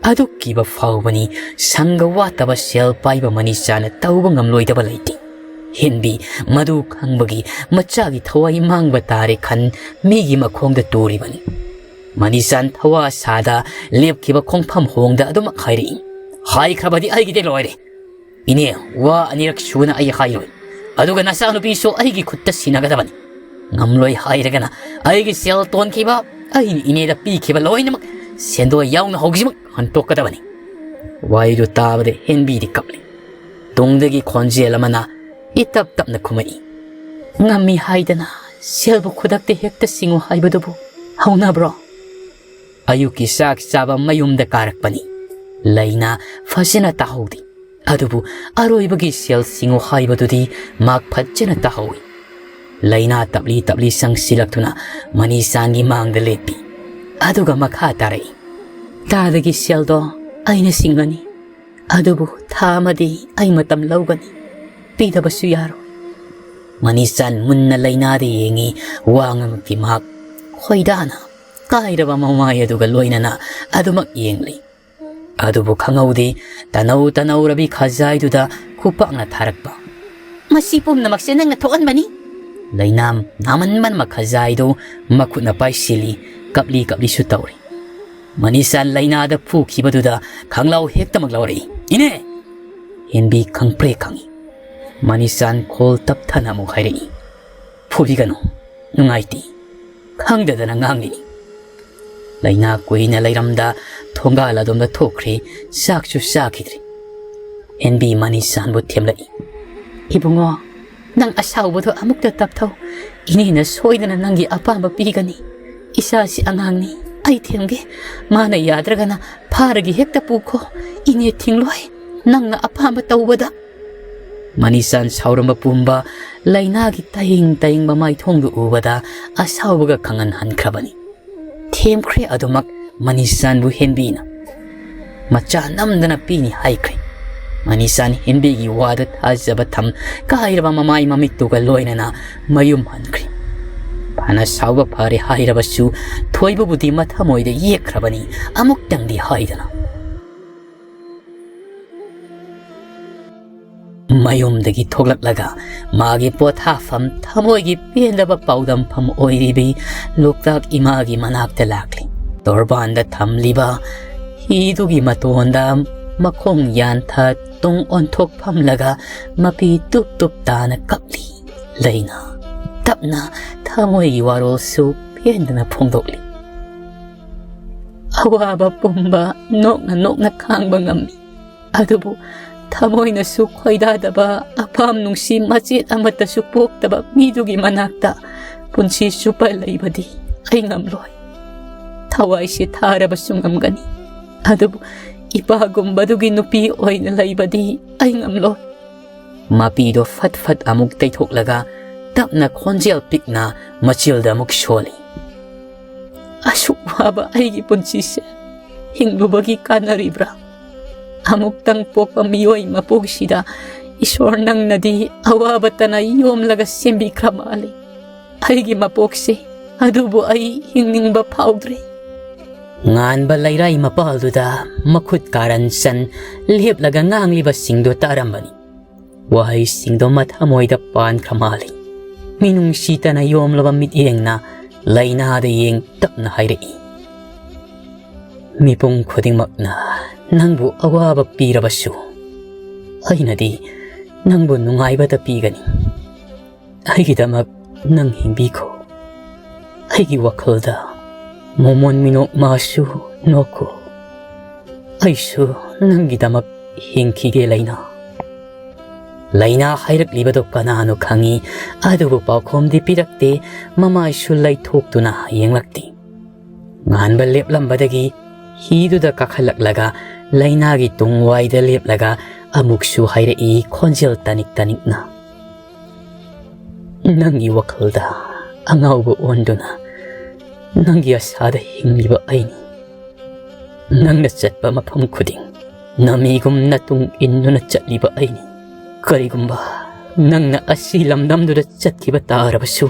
ꯑꯗꯨꯛꯀꯤꯕ ꯐꯥꯎꯕꯅꯤ ꯁꯪꯒ ꯋꯥꯠꯇꯕ ꯁꯦꯜ ꯄꯥꯏꯕ ꯃꯅꯤꯁꯥꯟꯅ ꯇꯧꯕ ꯉꯝꯂꯣꯏꯗꯕ ꯂꯩꯇꯦ꯫ ꯍꯦꯟꯕꯤ ꯃꯗꯨ ꯈꯪꯕꯒꯤ ꯃꯆꯥꯒꯤ ꯊꯋꯥꯏ ꯃꯥꯡꯕ ꯇꯥꯔꯦ ꯈꯟ ꯃꯤꯒꯤ ꯃꯈꯣꯡꯗ ꯇꯨꯔꯤꯕꯅꯤ꯫ ꯃꯅꯤꯁꯥꯟ ꯊꯋꯥ ꯁꯥꯗ ꯂꯦꯞꯈꯤꯕ ꯈꯣꯡꯐꯝ ꯍꯣꯡꯗ ꯑꯗꯨꯃꯛ ꯍꯥꯏꯔꯛꯏ, "ꯍꯥꯏꯈ꯭ꯔꯕꯗꯤ ꯑꯩꯒꯤꯗꯤ ꯂꯣꯏꯔꯦ꯫ ꯏꯅꯦ, ꯋꯥ ꯑꯅꯤꯔꯛ ꯁꯨꯅ ꯑꯩ ꯍꯥꯏꯔꯣꯏ꯫ ꯑꯗꯨꯒ ꯅꯆꯥꯅꯨꯄꯤꯁꯨ ꯑꯩꯒꯤ ꯈꯨꯠꯇ ꯁꯤꯟꯅꯒꯗꯕꯅꯤ꯫ ꯉꯝꯂꯣꯏ ꯍꯥꯏꯔꯒꯅ ꯑꯩꯒꯤ ꯁꯦꯜ ꯇꯣꯟꯈꯤꯕ, ꯑꯩꯅ ꯏꯅꯦꯗ ꯄꯤꯈꯤꯕ ꯂꯣꯏꯅꯃꯛ ꯁꯦꯟꯗꯣꯏ ꯌꯥꯎꯅ ꯍꯧꯖꯤꯛꯃꯛ ꯍꯟꯇꯣꯛꯀꯗꯕꯅꯤ"꯫ ꯋꯥꯍꯩꯗꯨ ꯇꯥꯕꯗ ꯍꯦꯟꯕꯤꯗꯤ ꯀꯞꯂꯤ꯫ ꯇꯨꯡꯗꯒꯤ ꯈꯣꯟꯖꯦꯜ ꯑꯃꯅ ꯏꯇꯞ ꯇꯞꯅ ꯈꯨꯝꯃꯛꯏ, "ꯉꯝꯃꯤ ꯍꯥꯏꯗꯅ ꯁꯦꯜꯕꯨ ꯈꯨꯗꯛꯇ ꯍꯦꯛꯇ ꯁꯤꯡꯉꯨ ꯍꯥꯏꯕꯗꯨꯕꯨ ꯍꯧꯅꯕ꯭ꯔꯣ?" ꯑꯌꯨꯛꯀꯤ ꯆꯥꯛ ꯆꯥꯕ ꯃꯌꯨꯝꯗ ꯀꯥꯔꯛꯄꯅꯤ꯫ ꯂꯩꯅꯥ ꯐꯖꯅ ꯇꯥꯍꯧꯗꯦ꯫ ꯑꯗꯨꯕꯨ ꯑꯔꯣꯏꯕꯒꯤ ꯁꯦꯜ ꯁꯤꯡꯉꯨ ꯍꯥꯏꯕꯗꯨꯗꯤ ꯃꯍꯥꯛ ꯐꯖꯅ ꯇꯥꯍꯧꯏ꯫ ꯂꯩꯅꯥ ꯇꯞꯂꯤ ꯇꯞꯂꯤ ꯆꯪꯁꯤꯜꯂꯛꯇꯨꯅ ꯃꯅꯤꯁꯥꯟꯒꯤ ꯃꯥꯡꯗ ꯂꯦꯞꯄꯤ꯫ ꯑꯗꯨꯒ ꯃꯈꯥ ꯇꯥꯔꯛꯏ, "ꯇꯥꯗꯒꯤ ꯁꯦꯜꯗꯣ ꯑꯩꯅ ꯁꯤꯡꯒꯅꯤ꯫ ꯑꯗꯨꯕꯨ ꯊꯥ ꯑꯃꯗꯤ ꯑꯩ ꯃꯇꯝ ꯂꯧꯒꯅꯤ꯫ ꯄꯤꯗꯕꯁꯨ ꯌꯥꯔꯣꯏ"꯫ ꯃꯅꯤꯆꯥꯟ ꯃꯨꯟꯅ ꯂꯩꯅꯥꯗ ꯌꯦꯡꯉꯤ꯫ ꯋꯥ ꯉꯥꯡꯉꯛꯈꯤ ꯃꯍꯥꯛ꯫ ꯈꯣꯏꯗꯥꯅ ꯀꯥꯏꯔꯕ ꯃꯃꯥꯏ ꯑꯗꯨꯒ ꯂꯣꯏꯅꯅ ꯑꯗꯨꯃꯛ ꯌꯦꯡꯂꯤ꯫ ꯑꯗꯨꯕꯨ ꯈꯪꯍꯧꯗꯦ, ꯇꯅꯧ ꯇꯅꯧꯔꯕꯤ ꯈꯖꯥꯏꯗꯨꯗ ꯈꯨꯄꯥꯛꯅ ꯊꯥꯔꯛꯄ꯫ "ꯃꯁꯤ ꯄꯨꯝꯅꯃꯛꯁꯦ ꯅꯪꯅ ꯊꯣꯛꯍꯟꯕꯅꯤ!" ꯂꯩꯅꯥꯝ ꯅꯥꯃꯟꯕꯅ ꯈꯖꯥꯏꯗꯨ ꯃꯈꯨꯠꯅ ꯄꯥꯏꯁꯤꯜꯂꯤ, ꯀꯞꯂꯤ ꯀꯞꯂꯤꯁꯨ ꯇꯧꯔꯤ꯫ ꯃꯅꯤꯆꯥꯟ ꯂꯩꯅꯥꯗ ꯐꯨꯈꯤꯕꯗꯨꯗ ꯈꯪꯂꯥꯎ ꯍꯦꯛꯇꯃꯛ ꯂꯧꯔꯛꯏ꯫ "ꯏꯅꯦ!" ꯍꯦꯟꯕꯤ ꯈꯪꯄ꯭ꯔꯦꯛ ꯈꯪꯏ꯫ ꯃꯅꯤꯆꯥꯟ ꯈꯣꯜ ꯇꯞꯊꯅ ꯑꯃꯨꯛ ꯍꯥꯏꯔꯛꯏ, "ꯐꯨꯕꯤꯒꯅꯨ, ꯅꯨꯡꯉꯥꯏꯇꯦ, ꯈꯪꯗꯗꯅ ꯉꯥꯡꯂꯤꯅꯤ"꯫ ꯂꯩꯅꯥ ꯀꯨꯏꯅ ꯂꯩꯔꯝꯗ ꯊꯣꯡꯒꯥꯜ ꯑꯗꯣꯝꯗ ꯊꯣꯛꯈ꯭ꯔꯦ꯫ ꯆꯥꯛꯁꯨ ꯆꯥꯈꯤꯗ꯭ꯔꯦ꯫ ꯍꯦꯟꯕꯤ ꯃꯅꯤꯆꯥꯟꯕꯨ ꯊꯦꯝꯂꯛꯏ꯫ "ꯏꯕꯨꯡꯉꯣ, ꯅꯪ ꯑꯁꯥꯎꯕꯗꯣ ꯑꯃꯨꯛꯇ ꯇꯞꯊꯧ꯫ ꯏꯅꯦꯅ ꯁꯣꯏꯗꯅ ꯅꯪꯒꯤ ꯑꯄꯥꯝꯕ ꯄꯤꯒꯅꯤ꯫ ꯏꯆꯥꯁꯤ ꯑꯉꯥꯡꯅꯤ, ꯑꯩ ꯊꯦꯝꯒꯦ꯫ ꯃꯥꯅ ꯌꯥꯗ꯭ꯔꯒꯅ ꯐꯥꯔꯒ ꯍꯦꯛꯇ ꯄꯨꯈꯣ꯫ ꯏꯅꯦ ꯊꯤꯡꯂꯣꯏ, ꯅꯪꯅ ꯑꯄꯥꯝꯕ ꯇꯧꯕꯗ"꯫ ꯃꯅꯤꯆꯥꯟ ꯁꯥꯎꯔꯝꯕ ꯄꯨꯝꯕ ꯂꯩꯅꯥꯒꯤ ꯇꯌꯦꯡ ꯇꯌꯦꯡꯕ ꯃꯥꯏꯊꯣꯡꯗꯨ ꯎꯕꯗ ꯑꯁꯥꯎꯕꯒ ꯈꯪꯍꯟ ꯍꯟꯈ꯭ꯔꯕꯅꯤ꯫ ꯊꯦꯝꯈ꯭ꯔꯦ ꯑꯗꯨꯃꯛ ꯃꯅꯤꯆꯥꯟꯕꯨ ꯍꯦꯟꯕꯤꯅ꯫ ꯃꯆꯥ ꯅꯝꯗꯅ ꯄꯤꯅꯤ ꯍꯥꯏꯈ꯭ꯔꯦ꯫ ꯃꯅꯤꯁꯥꯟ ꯍꯤꯟꯕꯤꯒꯤ ꯋꯥꯗ ꯊꯥꯖꯕ ꯊꯝ ꯀꯥꯏꯔꯕ ꯃꯃꯥꯏ ꯃꯃꯤꯠꯇꯨꯒ ꯂꯣꯏꯅꯅ ꯃꯌꯨꯝ ꯍꯟꯈ꯭ꯔꯦ꯫ ꯐꯅ ꯁꯥꯎꯕ ꯐꯔꯦ ꯍꯥꯏꯔꯕꯁꯨ ꯊꯣꯏꯕꯕꯨꯗꯤ ꯃꯊꯃꯣꯏꯗ ꯌꯦꯛꯈ꯭ꯔꯕꯅꯤ ꯑꯃꯨꯛꯇꯪꯗꯤ ꯍꯥꯏꯗꯅ꯫ ꯃꯌꯨꯝꯗꯒꯤ ꯊꯣꯛꯂꯛꯂꯒ ꯃꯥꯒꯤ ꯄꯣꯊꯥꯐꯝ ꯊꯃꯣꯏꯒꯤ ꯄꯦꯟꯗꯕ ꯄꯥꯎꯗꯝꯐꯝ ꯑꯣꯏꯔꯤꯕꯤ ꯂꯣꯛꯇꯥꯛ ꯏꯃꯥꯒꯤ ꯃꯅꯥꯛꯇ ꯂꯥꯛꯂꯤ꯫ ꯇꯣꯔꯕꯥꯟꯗ ꯊꯝꯂꯤꯕ ꯍꯤꯗꯨꯒꯤ ꯃꯇꯣꯟꯗ ꯃꯈꯣꯡ ꯌꯥꯟꯊ ꯇꯨꯡ ꯑꯣꯟꯊꯣꯛ ꯐꯝꯂꯒ ꯃꯄꯤ ꯇꯨꯞ ꯇꯨꯞ ꯇꯥꯅ ꯀꯞꯂꯤ꯫ ꯂꯩꯅꯥ ꯇꯞꯅ ꯊꯃꯣꯏꯒꯤ ꯋꯥꯔꯣꯜꯁꯨ ꯄꯦꯟꯗꯅ ꯐꯣꯡꯗꯣꯛꯂꯤ꯫ ꯑꯋꯥꯕ ꯄꯨꯝꯕ ꯅꯣꯛꯅ ꯅꯣꯛꯅ ꯈꯥꯡꯕ ꯉꯝꯃꯤ꯫ ꯑꯗꯨꯕꯨ ꯊꯃꯣꯏꯅꯁꯨ ꯈꯣꯏꯗꯥꯗꯕ ꯑꯄꯥꯝ ꯅꯨꯡꯁꯤ ꯃꯆꯦꯠ ꯑꯃꯠꯇꯁꯨ ꯄꯣꯛꯇꯕ ꯃꯤꯗꯨꯒꯤ ꯃꯅꯥꯛꯇ ꯄꯨꯟꯁꯤ ꯆꯨꯞꯄ ꯂꯩꯕꯗꯤ ꯑꯩ ꯉꯝꯂꯣꯏ꯫ ꯊꯋꯥꯏꯁꯦ ꯊꯥꯔꯕꯁꯨ ꯉꯝꯒꯅꯤ, ꯑꯗꯨꯕꯨ ꯏꯄꯥꯒꯨꯝꯕꯗꯨꯒꯤ ꯅꯨꯄꯤ ꯑꯣꯏꯅ ꯂꯩꯕꯗꯤ ꯑꯩ ꯉꯝꯂꯣꯏ꯫ ꯃꯄꯤꯗꯣ ꯐꯠ ꯐꯠ ꯑꯃꯨꯛ ꯇꯩꯊꯣꯛꯂꯒ ꯇꯞꯅ ꯈꯣꯟꯖꯦꯜ ꯄꯤꯛꯅ ꯃꯆꯤꯜꯗ ꯑꯃꯨꯛ ꯁꯣꯜꯂꯤ꯫ ꯑꯁꯨꯛ ꯋꯥꯕ ꯑꯩꯒꯤ ꯄꯨꯟꯁꯤꯁꯦ ꯍꯤꯡꯂꯨꯕꯒꯤ ꯀꯥꯟꯅꯔꯤꯕ꯭ꯔꯥ? ꯑꯃꯨꯛꯇꯪ ꯄꯣꯛꯄ ꯃꯤꯑꯣꯏ ꯃꯄꯣꯛꯁꯤꯗ ꯏꯁꯣꯔ ꯅꯪꯅꯗꯤ ꯑꯋꯥꯕꯇꯅ ꯌꯣꯝꯂꯒ ꯁꯦꯝꯕꯤꯈ꯭ꯔ ꯃꯥꯜꯂꯤ꯫ ꯑꯩꯒꯤ ꯃꯄꯣꯛꯁꯦ ꯑꯗꯨꯕꯨ ꯑꯩ ꯍꯤꯡꯅꯤꯡꯕ ꯐꯥꯎꯗ꯭ꯔꯦ꯫ ꯉꯥꯟꯕ ꯂꯩꯔꯥꯏ ꯃꯄꯥꯜꯗꯨꯗ ꯃꯈꯨꯠ ꯀꯥꯔꯟ ꯆꯟ ꯂꯦꯞꯂꯒ ꯉꯥꯡꯂꯤꯕꯁꯤꯡꯗꯨ ꯇꯥꯔꯝꯕꯅꯤ꯫ ꯋꯥꯍꯩꯁꯤꯡꯗꯣ ꯃꯊꯃꯣꯏꯗ ꯄꯥꯟꯈ꯭ꯔ ꯃꯥꯜꯂꯤ꯫ ꯃꯤꯅꯨꯡꯁꯤꯇꯅ ꯌꯣꯝꯂꯕ ꯃꯤꯠꯌꯦꯡꯅ ꯂꯩꯅꯥꯗ ꯌꯦꯡ ꯇꯞꯅ ꯍꯥꯏꯔꯛꯏ, "ꯃꯤꯄꯨꯝ ꯈꯨꯗꯤꯡꯃꯛꯅ ꯅꯪꯕꯨ ꯑꯋꯥꯕ ꯄꯤꯔꯕꯁꯨ, ꯑꯩꯅꯗꯤ ꯅꯪꯕꯨ ꯅꯨꯡꯉꯥꯏꯕꯇ ꯄꯤꯒꯅꯤ꯫ ꯑꯩꯒꯤꯗꯃꯛ ꯅꯪ ꯍꯤꯡꯕꯤꯈꯣ꯫ ꯑꯩꯒꯤ ꯋꯥꯈꯜꯗ ꯃꯣꯃꯣꯟ ꯃꯤꯅꯣꯛ ꯃꯥꯁꯨ ꯅꯣꯛꯈꯣ꯫ ꯑꯩꯁꯨ ꯅꯪꯒꯤꯗꯃꯛ ꯍꯤꯡꯈꯤꯒꯦ, ꯂꯩꯅꯥ꯫" ꯂꯩꯅꯥ ꯍꯥꯏꯔꯛꯂꯤꯕꯗꯣ ꯀꯅꯥꯅꯣ ꯈꯪꯏ, ꯑꯗꯨꯕꯨ ꯄꯥꯎꯈꯨꯝꯗꯤ ꯄꯤꯔꯛꯇꯦ꯫ ꯃꯃꯥꯏꯁꯨ ꯂꯩꯊꯣꯛꯇꯨꯅ ꯌꯦꯡꯂꯛꯇꯦ꯫ ꯉꯥꯟꯕ ꯂꯦꯞꯂꯝꯕꯗꯒꯤ ꯍꯤꯗꯨꯗ ꯀꯥꯈꯠꯂꯛꯂꯒ ꯂꯩꯅꯥꯒꯤ ꯇꯨꯡꯋꯥꯏꯗ ꯂꯦꯞꯂꯒ ꯑꯃꯨꯛꯁꯨ ꯍꯥꯏꯔꯛꯏ ꯈꯣꯟꯖꯦꯜ ꯇꯅꯤꯛ ꯇꯅꯤꯛꯅ, "ꯅꯪꯒꯤ ꯋꯥꯈꯜꯗ ꯑꯉꯥꯎꯕ ꯑꯣꯟꯗꯨꯅ ꯅꯪꯒꯤ ꯑꯁꯥꯗ ꯍꯤꯡꯂꯤꯕ ꯑꯩꯅꯤ꯫ ꯅꯪꯅ ꯆꯠꯄ ꯃꯐꯝ ꯈꯨꯗꯤꯡ ꯅꯃꯤꯒꯨꯝ ꯅꯇꯨꯡ ꯏꯟꯗꯨꯅ ꯆꯠꯂꯤꯕ ꯑꯩꯅꯤ꯫ ꯀꯔꯤꯒꯨꯝꯕ ꯅꯪꯅ ꯑꯁꯤ ꯂꯝꯗꯝꯗꯨꯗ ꯆꯠꯈꯤꯕ ꯇꯥꯔꯕꯁꯨ,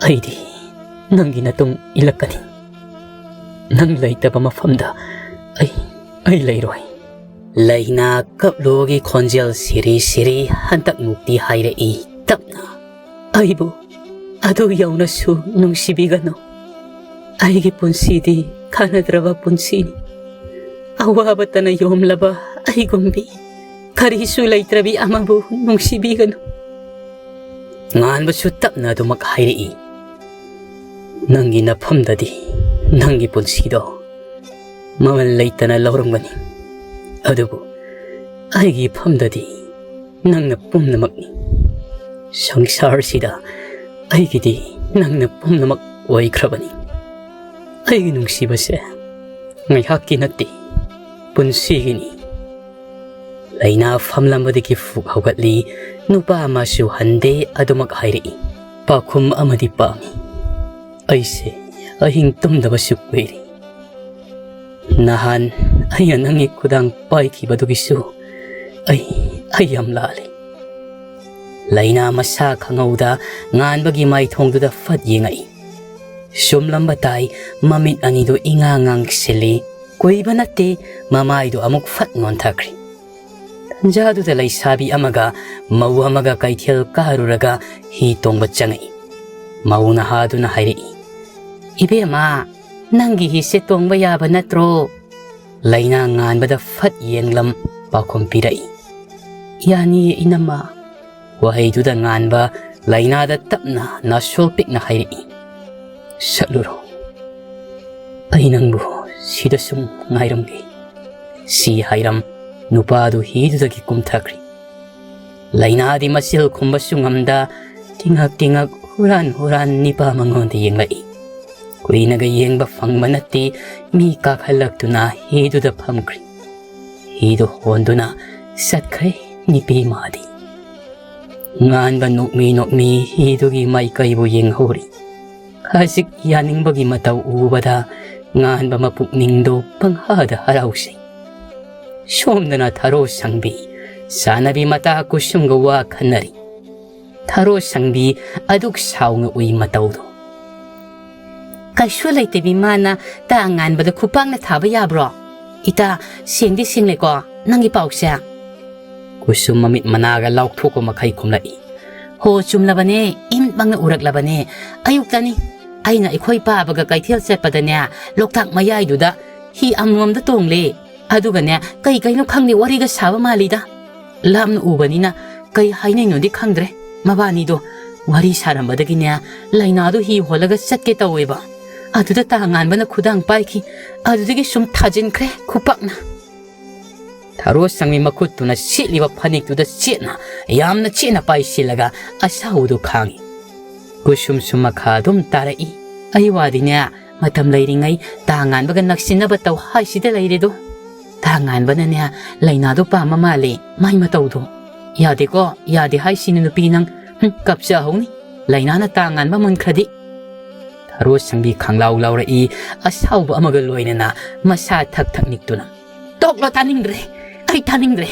ꯑꯩꯗꯤ ꯅꯪꯒꯤ ꯅꯇꯨꯡ ꯏꯜꯂꯛꯀꯅꯤ꯫ ꯅꯪ ꯂꯩꯇꯕ ꯃꯐꯝꯗ ꯑꯩ, ꯑꯩ ꯂꯩꯔꯣꯏ꯫ ꯂꯩꯅꯥ ꯀꯞꯂꯨꯒꯤ ꯈꯣꯟꯖꯦꯜ ꯁꯤꯔꯤ ꯁꯤꯔꯤ ꯍꯟꯗꯛꯃꯨꯛꯇꯤ ꯍꯥꯏꯔꯛꯏ ꯇꯞꯅ꯫ ꯑꯩꯕꯨ ꯑꯗꯨ ꯌꯧꯅꯁꯨ ꯅꯨꯡꯁꯤꯕꯤꯒꯅꯨ꯫ ꯑꯩꯒꯤ ꯄꯨꯟꯁꯤꯗꯤ ꯀꯥꯟꯅꯗ꯭ꯔꯕ ꯄꯨꯟꯁꯤꯅꯤ꯫ ꯑꯋꯥꯕꯇꯅ ꯌꯣꯝꯂꯕ ꯑꯩꯒꯨꯝꯕꯤ ꯀꯔꯤꯁꯨ ꯂꯩꯇ꯭ꯔꯕꯤ ꯑꯃꯕꯨ ꯅꯨꯡꯁꯤꯕꯤꯒꯅꯨ꯫ ꯉꯥꯟꯕꯁꯨ ꯇꯞꯅ ꯑꯗꯨꯃꯛ ꯍꯥꯏꯔꯛꯏ꯫ ꯅꯪꯒꯤ ꯅꯐꯝꯗꯗꯤ ꯅꯪꯒꯤ ꯄꯨꯟꯁꯤꯗꯣ ꯃꯃꯜ ꯂꯩꯇꯅ ꯂꯧꯔꯝꯒꯅꯤ, ꯑꯗꯨꯕꯨ ꯑꯩꯒꯤ ꯏꯐꯝꯗꯗꯤ ꯅꯪꯅ ꯄꯨꯝꯅꯃꯛꯅꯤ꯫ ꯁꯪꯁꯥꯔꯁꯤꯗ ꯑꯩꯒꯤꯗꯤ ꯅꯪꯅ ꯄꯨꯝꯅꯃꯛ ꯑꯣꯏꯈ꯭ꯔꯕꯅꯤ꯫ ꯑꯩꯒꯤ ꯅꯨꯡꯁꯤꯕꯁꯦ ꯉꯥꯏꯍꯥꯛꯀꯤ ꯅꯠꯇꯦ, ꯄꯨꯟꯁꯤꯒꯤꯅꯤ꯫ ꯂꯩꯅꯥ ꯐꯝꯂꯝꯕꯗꯒꯤ ꯐꯨꯛ ꯍꯧꯒꯠꯂꯤ꯫ ꯅꯨꯄꯥ ꯑꯃꯁꯨ ꯍꯟꯗꯦ ꯑꯗꯨꯃꯛ ꯍꯥꯏꯔꯛꯏ꯫ ꯄꯥꯎꯈꯨꯝ ꯑꯃꯗꯤ ꯄꯥꯝꯃꯤ꯫ ꯑꯩꯁꯦ ꯑꯍꯤꯡ ꯇꯨꯝꯗꯕꯁꯨ ꯀꯨꯏꯔꯦ꯫ ꯅꯍꯥꯟ ꯑꯩꯅ ꯅꯪꯒꯤ ꯈꯨꯗꯥꯡ ꯄꯥꯏꯈꯤꯕꯗꯨꯒꯤꯁꯨ ꯑꯩ, ꯑꯩ ꯌꯥꯝ ꯂꯥꯜꯂꯦ꯫ ꯂꯩꯅꯥ ꯃꯁꯥ ꯈꯪꯍꯧꯗ ꯉꯥꯟꯕꯒꯤ ꯃꯥꯏꯊꯣꯡꯗꯨꯗ ꯐꯠ ꯌꯦꯡꯉꯛꯏ꯫ ꯁꯨꯝꯂꯝꯕ ꯇꯥꯏ, ꯃꯃꯤꯠ ꯑꯅꯤꯗꯨ ꯏꯉꯥꯡ ꯉꯥꯡꯁꯤꯜꯂꯤ꯫ ꯀꯨꯏꯕ ꯅꯠꯇꯦ, ꯃꯃꯥꯏꯗꯨ ꯑꯃꯨꯛ ꯐꯠ ꯅꯣꯟꯊꯈ꯭ꯔꯦ꯫ ꯇꯟꯖꯥꯗꯨꯗ ꯂꯩꯁꯥꯕꯤ ꯑꯃꯒ ꯃꯧ ꯑꯃꯒ ꯀꯩꯊꯦꯜ ꯀꯥꯔꯨꯔꯒ ꯍꯤ ꯇꯣꯡꯕ ꯆꯪꯉꯛꯏ꯫ ꯃꯧ ꯅꯍꯥꯗꯨꯅ ꯍꯥꯏꯔꯛꯏ, "ꯏꯕꯦꯝꯃ, ꯅꯪꯒꯤ ꯍꯤꯁꯦ ꯇꯣꯡꯕ ꯌꯥꯕ ꯅꯠꯇ꯭ꯔꯣ?" ꯂꯩꯅꯥ ꯉꯥꯟꯕꯗ ꯐꯠ ꯌꯦꯡꯂꯝ ꯄꯥꯎꯈꯨꯝ ꯄꯤꯔꯛꯏ, "ꯌꯥꯅꯤꯌꯦ ꯏꯅꯝꯃ"꯫ ꯋꯥꯍꯩꯗꯨꯗ ꯉꯥꯟꯕ ꯂꯩꯅꯥꯗ ꯇꯞꯅ ꯅꯥꯁꯣꯜ ꯄꯤꯛꯅ ꯍꯥꯏꯔꯛꯏ, "ꯆꯠꯂꯨꯔꯣ, ꯑꯩ ꯅꯪꯕꯨ ꯁꯤꯗ ꯁꯨꯝ ꯉꯥꯏꯔꯝꯒꯦ"꯫ ꯁꯤ ꯍꯥꯏꯔꯝ ꯅꯨꯄꯥꯗꯨ ꯍꯤꯗꯨꯗꯒꯤ ꯀꯨꯝꯊꯈ꯭ꯔꯤ꯫ ꯂꯩꯅꯥꯗꯤ ꯃꯆꯤꯜ ꯈꯨꯝꯕꯁꯨ ꯉꯝꯗ ꯇꯤꯉꯛ ꯇꯤꯉꯛ ꯍꯨꯔꯥꯟ ꯍꯨꯔꯥꯟ ꯅꯤꯄꯥ ꯃꯉꯣꯟꯗ ꯌꯦꯡꯂꯛꯏ꯫ ꯀꯨꯏꯅꯒ ꯌꯦꯡꯕ ꯐꯪꯕ ꯅꯠꯇꯦ, ꯃꯤ ꯀꯥꯈꯠꯂꯛꯇꯨꯅ ꯍꯤꯗꯨꯗ ꯐꯝꯈ꯭ꯔꯤ꯫ ꯍꯤꯗꯨ ꯍꯣꯟꯗꯨꯅ ꯆꯠꯈ꯭ꯔꯦ ꯅꯤꯄꯤ ꯃꯥꯗꯤ꯫ ꯉꯥꯟꯕ ꯅꯣꯛꯃꯤ ꯅꯣꯛꯃꯤ ꯍꯤꯗꯨꯒꯤ ꯃꯥꯏꯀꯩꯕꯨ ꯌꯦꯡꯍꯧꯔꯤ꯫ ꯈꯖꯤꯛ ꯌꯥꯅꯤꯡꯕꯒꯤ ꯃꯇꯧ ꯎꯕꯗ ꯉꯥꯟꯕ ꯃꯄꯨꯛꯅꯤꯡꯗꯣ ꯄꯪꯍꯥꯗ ꯍꯔꯥꯎꯖꯩ꯫ ꯁꯣꯝꯗꯅ ꯊꯔꯣ ꯁꯪꯕꯤ ꯆꯥꯅꯕꯤ ꯃꯇꯥ ꯀꯨꯁꯨꯝꯒ ꯋꯥ ꯈꯟꯅꯔꯤ꯫ ꯊꯔꯣ ꯁꯪꯕꯤ ꯑꯗꯨꯛ ꯁꯥꯎꯅ ꯎꯏ ꯃꯇꯧꯗꯣ꯫ "ꯀꯩꯁꯨ ꯂꯩꯇꯕꯤ ꯃꯥꯅ ꯇꯥ ꯉꯥꯟꯕꯗ ꯈꯨꯄꯥꯛꯅ ꯊꯥꯕ ꯌꯥꯕ꯭ꯔꯣ? ꯏꯇꯥ, ꯁꯦꯡꯗꯤ ꯁꯦꯡꯂꯦꯀꯣ ꯅꯪꯒꯤ ꯄꯥꯎꯁꯦ?" ꯀꯨꯁꯨꯝ ꯃꯃꯤꯠ ꯃꯅꯥꯒ ꯂꯥꯎꯊꯣꯛꯄ ꯃꯈꯩ ꯈꯨꯝꯂꯛꯏ꯫ "ꯍꯣ, ꯆꯨꯝꯂꯕꯅꯦ, ꯏꯃꯤꯠꯃꯛꯅ ꯎꯔꯛꯂꯕꯅꯦ꯫ ꯑꯌꯨꯛꯇꯅꯤ ꯑꯩꯅ ꯑꯩꯈꯣꯏ ꯄꯥꯕꯒ ꯀꯩꯊꯦꯜ ꯆꯠꯄꯗꯅꯦ, ꯂꯣꯛꯇꯥꯛ ꯃꯌꯥꯏꯗꯨꯗ ꯍꯤ ꯑꯃꯃꯝꯗ ꯇꯣꯡꯂꯦ꯫ ꯑꯗꯨꯒꯅꯦ, ꯀꯩ ꯀꯩꯅꯣ ꯈꯪꯗꯦ, ꯋꯥꯔꯤꯒ ꯁꯥꯕ ꯃꯥꯜꯂꯤꯗ꯫ ꯂꯥꯞꯅ ꯎꯕꯅꯤꯅ ꯀꯩ ꯍꯥꯏꯅꯩꯅꯣꯗꯤ ꯈꯪꯗ꯭ꯔꯦ꯫ ꯃꯕꯥꯅꯤꯗꯣ ꯋꯥꯔꯤ ꯁꯥꯔꯝꯕꯗꯒꯤꯅꯦ, ꯂꯥꯏꯅꯥꯗꯣ ꯍꯤ ꯍꯣꯜꯂꯒ ꯆꯠꯀꯦ ꯇꯧꯋꯦꯕ꯫ ꯑꯗꯨꯗ ꯇꯥ ꯉꯥꯟꯕꯅ ꯈꯨꯗꯥꯡ ꯄꯥꯏꯈꯤ꯫ ꯑꯗꯨꯗꯒꯤ ꯁꯨꯝ ꯊꯥꯖꯤꯟꯈ꯭ꯔꯦ ꯈꯨꯄꯥꯛꯅ꯫" ꯊꯔꯣ ꯁꯪꯕꯤ ꯃꯈꯨꯠꯇꯨꯅ ꯁꯦꯠꯂꯤꯕ ꯐꯅꯦꯛꯇꯨꯗ ꯆꯦꯠꯅ, ꯌꯥꯝꯅ ꯆꯦꯠꯅ ꯄꯥꯏꯁꯤꯜꯂꯒ ꯑꯁꯥꯎꯕꯗꯨ ꯈꯥꯡꯉꯤ꯫ ꯀꯨꯁꯨꯝꯁꯨ ꯃꯈꯥ ꯑꯗꯨꯝ ꯇꯥꯔꯛꯏ꯫ "ꯑꯩ ꯋꯥꯗꯤꯅꯦ, ꯃꯇꯝ ꯂꯩꯔꯤꯉꯩ ꯇꯥ ꯉꯥꯟꯕꯒ ꯅꯛꯁꯤꯟꯅꯕ ꯇꯧ ꯍꯥꯏꯁꯤꯗ ꯂꯩꯔꯦꯗꯣ꯫ ꯇꯥ ꯉꯥꯟꯕꯅꯅꯦ, ꯂꯥꯏꯅꯥꯗꯣ ꯄꯥꯝꯕ ꯃꯥꯜꯂꯦ, ꯃꯥꯏ ꯃꯇꯧꯗꯣ꯫ ꯌꯥꯗꯦꯀꯣ, ꯌꯥꯗꯦ ꯍꯥꯏꯁꯤꯅ ꯅꯨꯄꯤ ꯅꯪ꯫ ꯍꯨꯝ, ꯀꯞꯆꯍꯧꯅꯤ꯫ ꯂꯥꯏꯅꯥꯅ ꯇꯥ ꯉꯥꯟꯕ ꯃꯨꯟꯈ꯭ꯔꯗꯤ꯫" ꯊꯔꯣ ꯁꯪꯕꯤ ꯈꯪꯂꯥꯎ ꯂꯥꯎꯔꯛꯏ, ꯑꯁꯥꯎꯕ ꯑꯃꯒ ꯂꯣꯏꯅꯅ ꯃꯁꯥ ꯊꯛ ꯊꯛ ꯅꯤꯛꯇꯨꯅ꯫ "ꯇꯣꯛꯂꯣ, ꯇꯥꯅꯤꯡꯗ꯭ꯔꯦ꯫ ꯑꯩ ꯇꯥꯅꯤꯡꯗ꯭ꯔꯦ꯫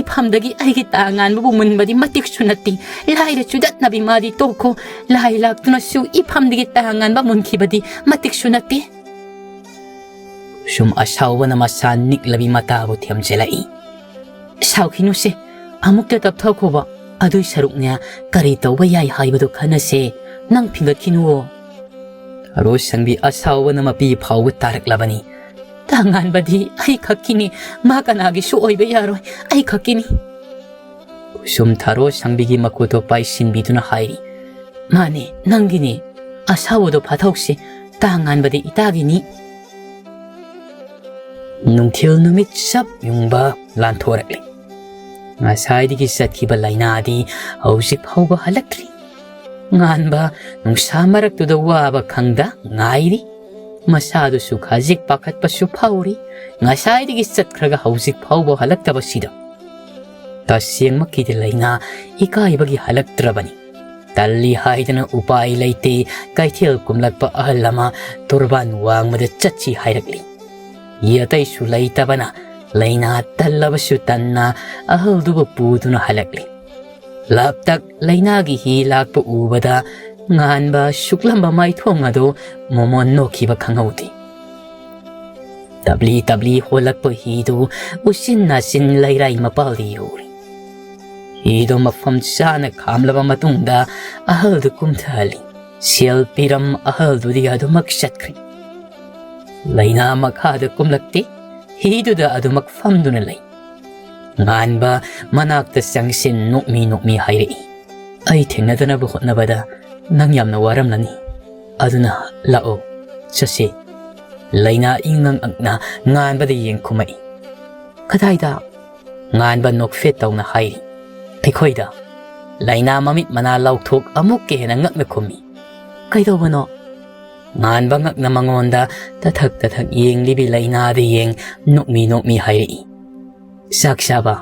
ꯏꯐꯝꯗꯒꯤ ꯑꯩꯒꯤ ꯇꯥ ꯉꯥꯟꯕꯕꯨ ꯃꯨꯟꯕꯗꯤ ꯃꯇꯤꯛꯁꯨ ꯅꯠꯇꯦ꯫ ꯂꯥꯏꯔ ꯆꯨꯗꯠꯅꯕꯤ ꯃꯥꯗꯤ ꯇꯣꯛꯈꯣ꯫ ꯂꯥꯏ ꯂꯥꯛꯇꯨꯅꯁꯨ ꯏꯐꯝꯗꯒꯤ ꯇꯥ ꯉꯥꯟꯕ ꯃꯨꯟꯈꯤꯕꯗꯤ ꯃꯇꯤꯛꯁꯨ ꯅꯠꯇꯦ꯫" ꯁꯨꯝ ꯑꯁꯥꯎꯕꯅ ꯃꯁꯥ ꯅꯤꯛꯂꯕꯤ ꯃꯇꯥꯕꯨ ꯊꯦꯝꯖꯤꯜꯂꯛꯏ꯫ "ꯁꯥꯎꯈꯤꯅꯨꯁꯦ, ꯑꯃꯨꯛꯇ ꯇꯞꯊꯈꯣꯕ꯫ ꯑꯗꯨꯏ ꯁꯔꯨꯛꯅꯦ, ꯀꯔꯤ ꯇꯧꯕ ꯌꯥꯏ ꯍꯥꯏꯕꯗꯨ ꯈꯟꯅꯁꯦ꯫ ꯅꯪ ꯐꯤꯡꯒꯠꯈꯤꯅꯨꯋꯣ꯫" ꯊꯔꯣ ꯁꯪꯕꯤ ꯑꯁꯥꯎꯕꯅ ꯃꯄꯤ ꯐꯥꯎꯕ ꯇꯥꯔꯛꯂꯕꯅꯤ꯫ "ꯇꯥ ꯉꯥꯟꯕꯗꯤ ꯑꯩ ꯈꯛꯀꯤꯅꯤ, ꯃꯥ ꯀꯅꯥꯒꯤꯁꯨ ꯑꯣꯏꯕ ꯌꯥꯔꯣꯏ, ꯑꯩ ꯈꯛꯀꯤꯅꯤ꯫" ꯀꯨꯁꯨꯝ ꯊꯔꯣ ꯁꯪꯕꯤꯒꯤ ꯃꯈꯨꯠꯇꯣ ꯄꯥꯏꯁꯤꯟꯕꯤꯗꯨꯅ ꯍꯥꯏꯔꯤ꯫ "ꯃꯥꯅꯦ, ꯅꯪꯒꯤꯅꯦ꯫ ꯑꯁꯥꯎꯕꯗꯣ ꯐꯥꯊꯧꯁꯦ, ꯇꯥ ꯉꯥꯟꯕꯗꯤ ꯏꯇꯥꯒꯤꯅꯤ꯫" ꯅꯨꯡꯊꯤꯜ ꯅꯨꯃꯤꯠ ꯆꯞ ꯌꯨꯡꯕ ꯂꯥꯟꯊꯣꯔꯛꯂꯤ꯫ ꯉꯁꯥꯏꯗꯒꯤ ꯆꯠꯈꯤꯕ ꯂꯥꯏꯅꯥꯗꯤ ꯍꯧꯖꯤꯛ ꯐꯥꯎꯕ ꯍꯜꯂꯛꯇ꯭ꯔꯤ꯫ ꯉꯥꯟꯕ ꯅꯨꯡꯁꯥ ꯃꯔꯛꯇꯨꯗ ꯋꯥꯕ ꯈꯪꯗ ꯉꯥꯏꯔꯤ꯫ ꯃꯁꯥꯗꯨꯁꯨ ꯈꯖꯤꯛ ꯄꯥꯈꯠꯄꯁꯨ ꯐꯥꯎꯔꯤ꯫ ꯉꯁꯥꯏꯗꯒꯤ ꯆꯠꯈ꯭ꯔꯒ ꯍꯧꯖꯤꯛ ꯐꯥꯎꯕ ꯍꯜꯂꯛꯇꯕꯁꯤꯗ꯫ ꯇꯁꯦꯡꯃꯛꯀꯤꯗꯤ ꯂꯥꯏꯅꯥ ꯏꯀꯥꯏꯕꯒꯤ ꯍꯜꯂꯛꯇ꯭ꯔꯕꯅꯤ꯫ ꯇꯜꯂꯤ ꯍꯥꯏꯗꯅ ꯎꯄꯥꯏ ꯂꯩꯇꯦ, ꯀꯩꯊꯦꯜ ꯀꯨꯝꯂꯛꯄ ꯑꯍꯜ ꯑꯃ ꯇꯣꯔꯕꯥꯟ ꯋꯥꯡꯃꯗ ꯆꯠꯁꯤ ꯍꯥꯏꯔꯛꯂꯤ꯫ ꯌꯦ ꯑꯇꯩꯁꯨ ꯂꯩꯇꯕꯅ ꯂꯩꯅꯥ ꯇꯜꯂꯕꯁꯨ ꯇꯟꯅ ꯑꯍꯜꯗꯨꯕꯨ ꯄꯨꯗꯨꯅ ꯍꯜꯂꯛꯂꯤ꯫ ꯂꯥꯞꯇꯛ ꯂꯩꯅꯥꯒꯤ ꯍꯤ ꯂꯥꯛꯄ ꯎꯕꯗ ꯉꯥꯟꯕ ꯁꯨꯛꯂꯝꯕ ꯃꯥꯏꯊꯣꯡ ꯑꯗꯨ ꯃꯣꯃꯣꯟ ꯅꯣꯛꯈꯤꯕ ꯈꯪꯍꯧꯗꯦ꯫ ꯇꯞꯂꯤ ꯇꯞꯂꯤ ꯍꯣꯜꯂꯛꯄ ꯍꯤꯗꯨ ꯎꯆꯤꯟ ꯅꯥꯆꯤꯟ ꯂꯩꯔꯥꯏ ꯃꯄꯥꯜꯗ ꯌꯧꯔꯦ꯫ ꯍꯤꯗꯨ ꯃꯐꯝ ꯆꯥꯅ ꯈꯥꯝꯂꯕ ꯃꯇꯨꯡꯗ ꯑꯍꯜꯗꯨ ꯀꯨꯝꯊꯍꯜꯂꯤ꯫ ꯁꯦꯜ ꯄꯤꯔꯝ ꯑꯍꯜꯗꯨꯗꯤ ꯑꯗꯨꯃꯛ ꯆꯠꯈ꯭ꯔꯦ꯫ ꯂꯩꯅꯥ ꯃꯈꯥꯗ ꯀꯨꯝꯂꯛꯇꯦ, ꯍꯤꯗꯨꯗ ꯑꯗꯨꯃꯛ ꯐꯝꯗꯨꯅ ꯂꯩ꯫ ꯉꯥꯟꯕ ꯃꯅꯥꯛꯇ ꯆꯪꯁꯤꯟ ꯅꯣꯛꯃꯤ ꯅꯣꯛꯃꯤ ꯍꯥꯏꯔꯛꯏ, "ꯑꯩ ꯊꯦꯡꯅꯗꯅꯕ ꯍꯣꯠꯅꯕꯗ ꯅꯪ ꯌꯥꯝꯅ ꯋꯥꯔꯝꯂꯅꯤ꯫ ꯑꯗꯨꯅ ꯂꯥꯛꯑꯣ, ꯆꯠꯁꯤ꯫" ꯂꯩꯅꯥ ꯏꯪꯉꯪ ꯑꯛꯅ ꯉꯥꯟꯕꯗ ꯌꯦꯡ ꯈꯨꯝꯃꯛꯏ꯫ "ꯀꯗꯥꯏꯗ?" ꯉꯥꯟꯕ ꯅꯣꯛꯐꯦꯠ ꯇꯧꯅ ꯍꯥꯏꯔꯤ꯫ "ꯑꯩꯈꯣꯏꯗ꯫" ꯂꯩꯅꯥ ꯃꯃꯤꯠ ꯃꯅꯥ ꯂꯥꯎꯊꯣꯛ ꯑꯃꯨꯛꯀ ꯍꯦꯟꯅ ꯉꯛꯅ ꯈꯨꯝꯃꯤ꯫ "ꯀꯩꯗꯧꯕꯅꯣ?" ꯉꯥꯟꯕ ꯉꯛꯅ ꯃꯉꯣꯟꯗ ꯇꯊꯛ ꯇꯊꯛ ꯌꯦꯡꯂꯤꯕꯤ ꯂꯩꯅꯥꯗ ꯌꯦꯡ ꯅꯣꯛꯃꯤ ꯅꯣꯛꯃꯤ ꯍꯥꯏꯔꯛꯏ꯫ "ꯆꯥꯛ ꯆꯥꯕ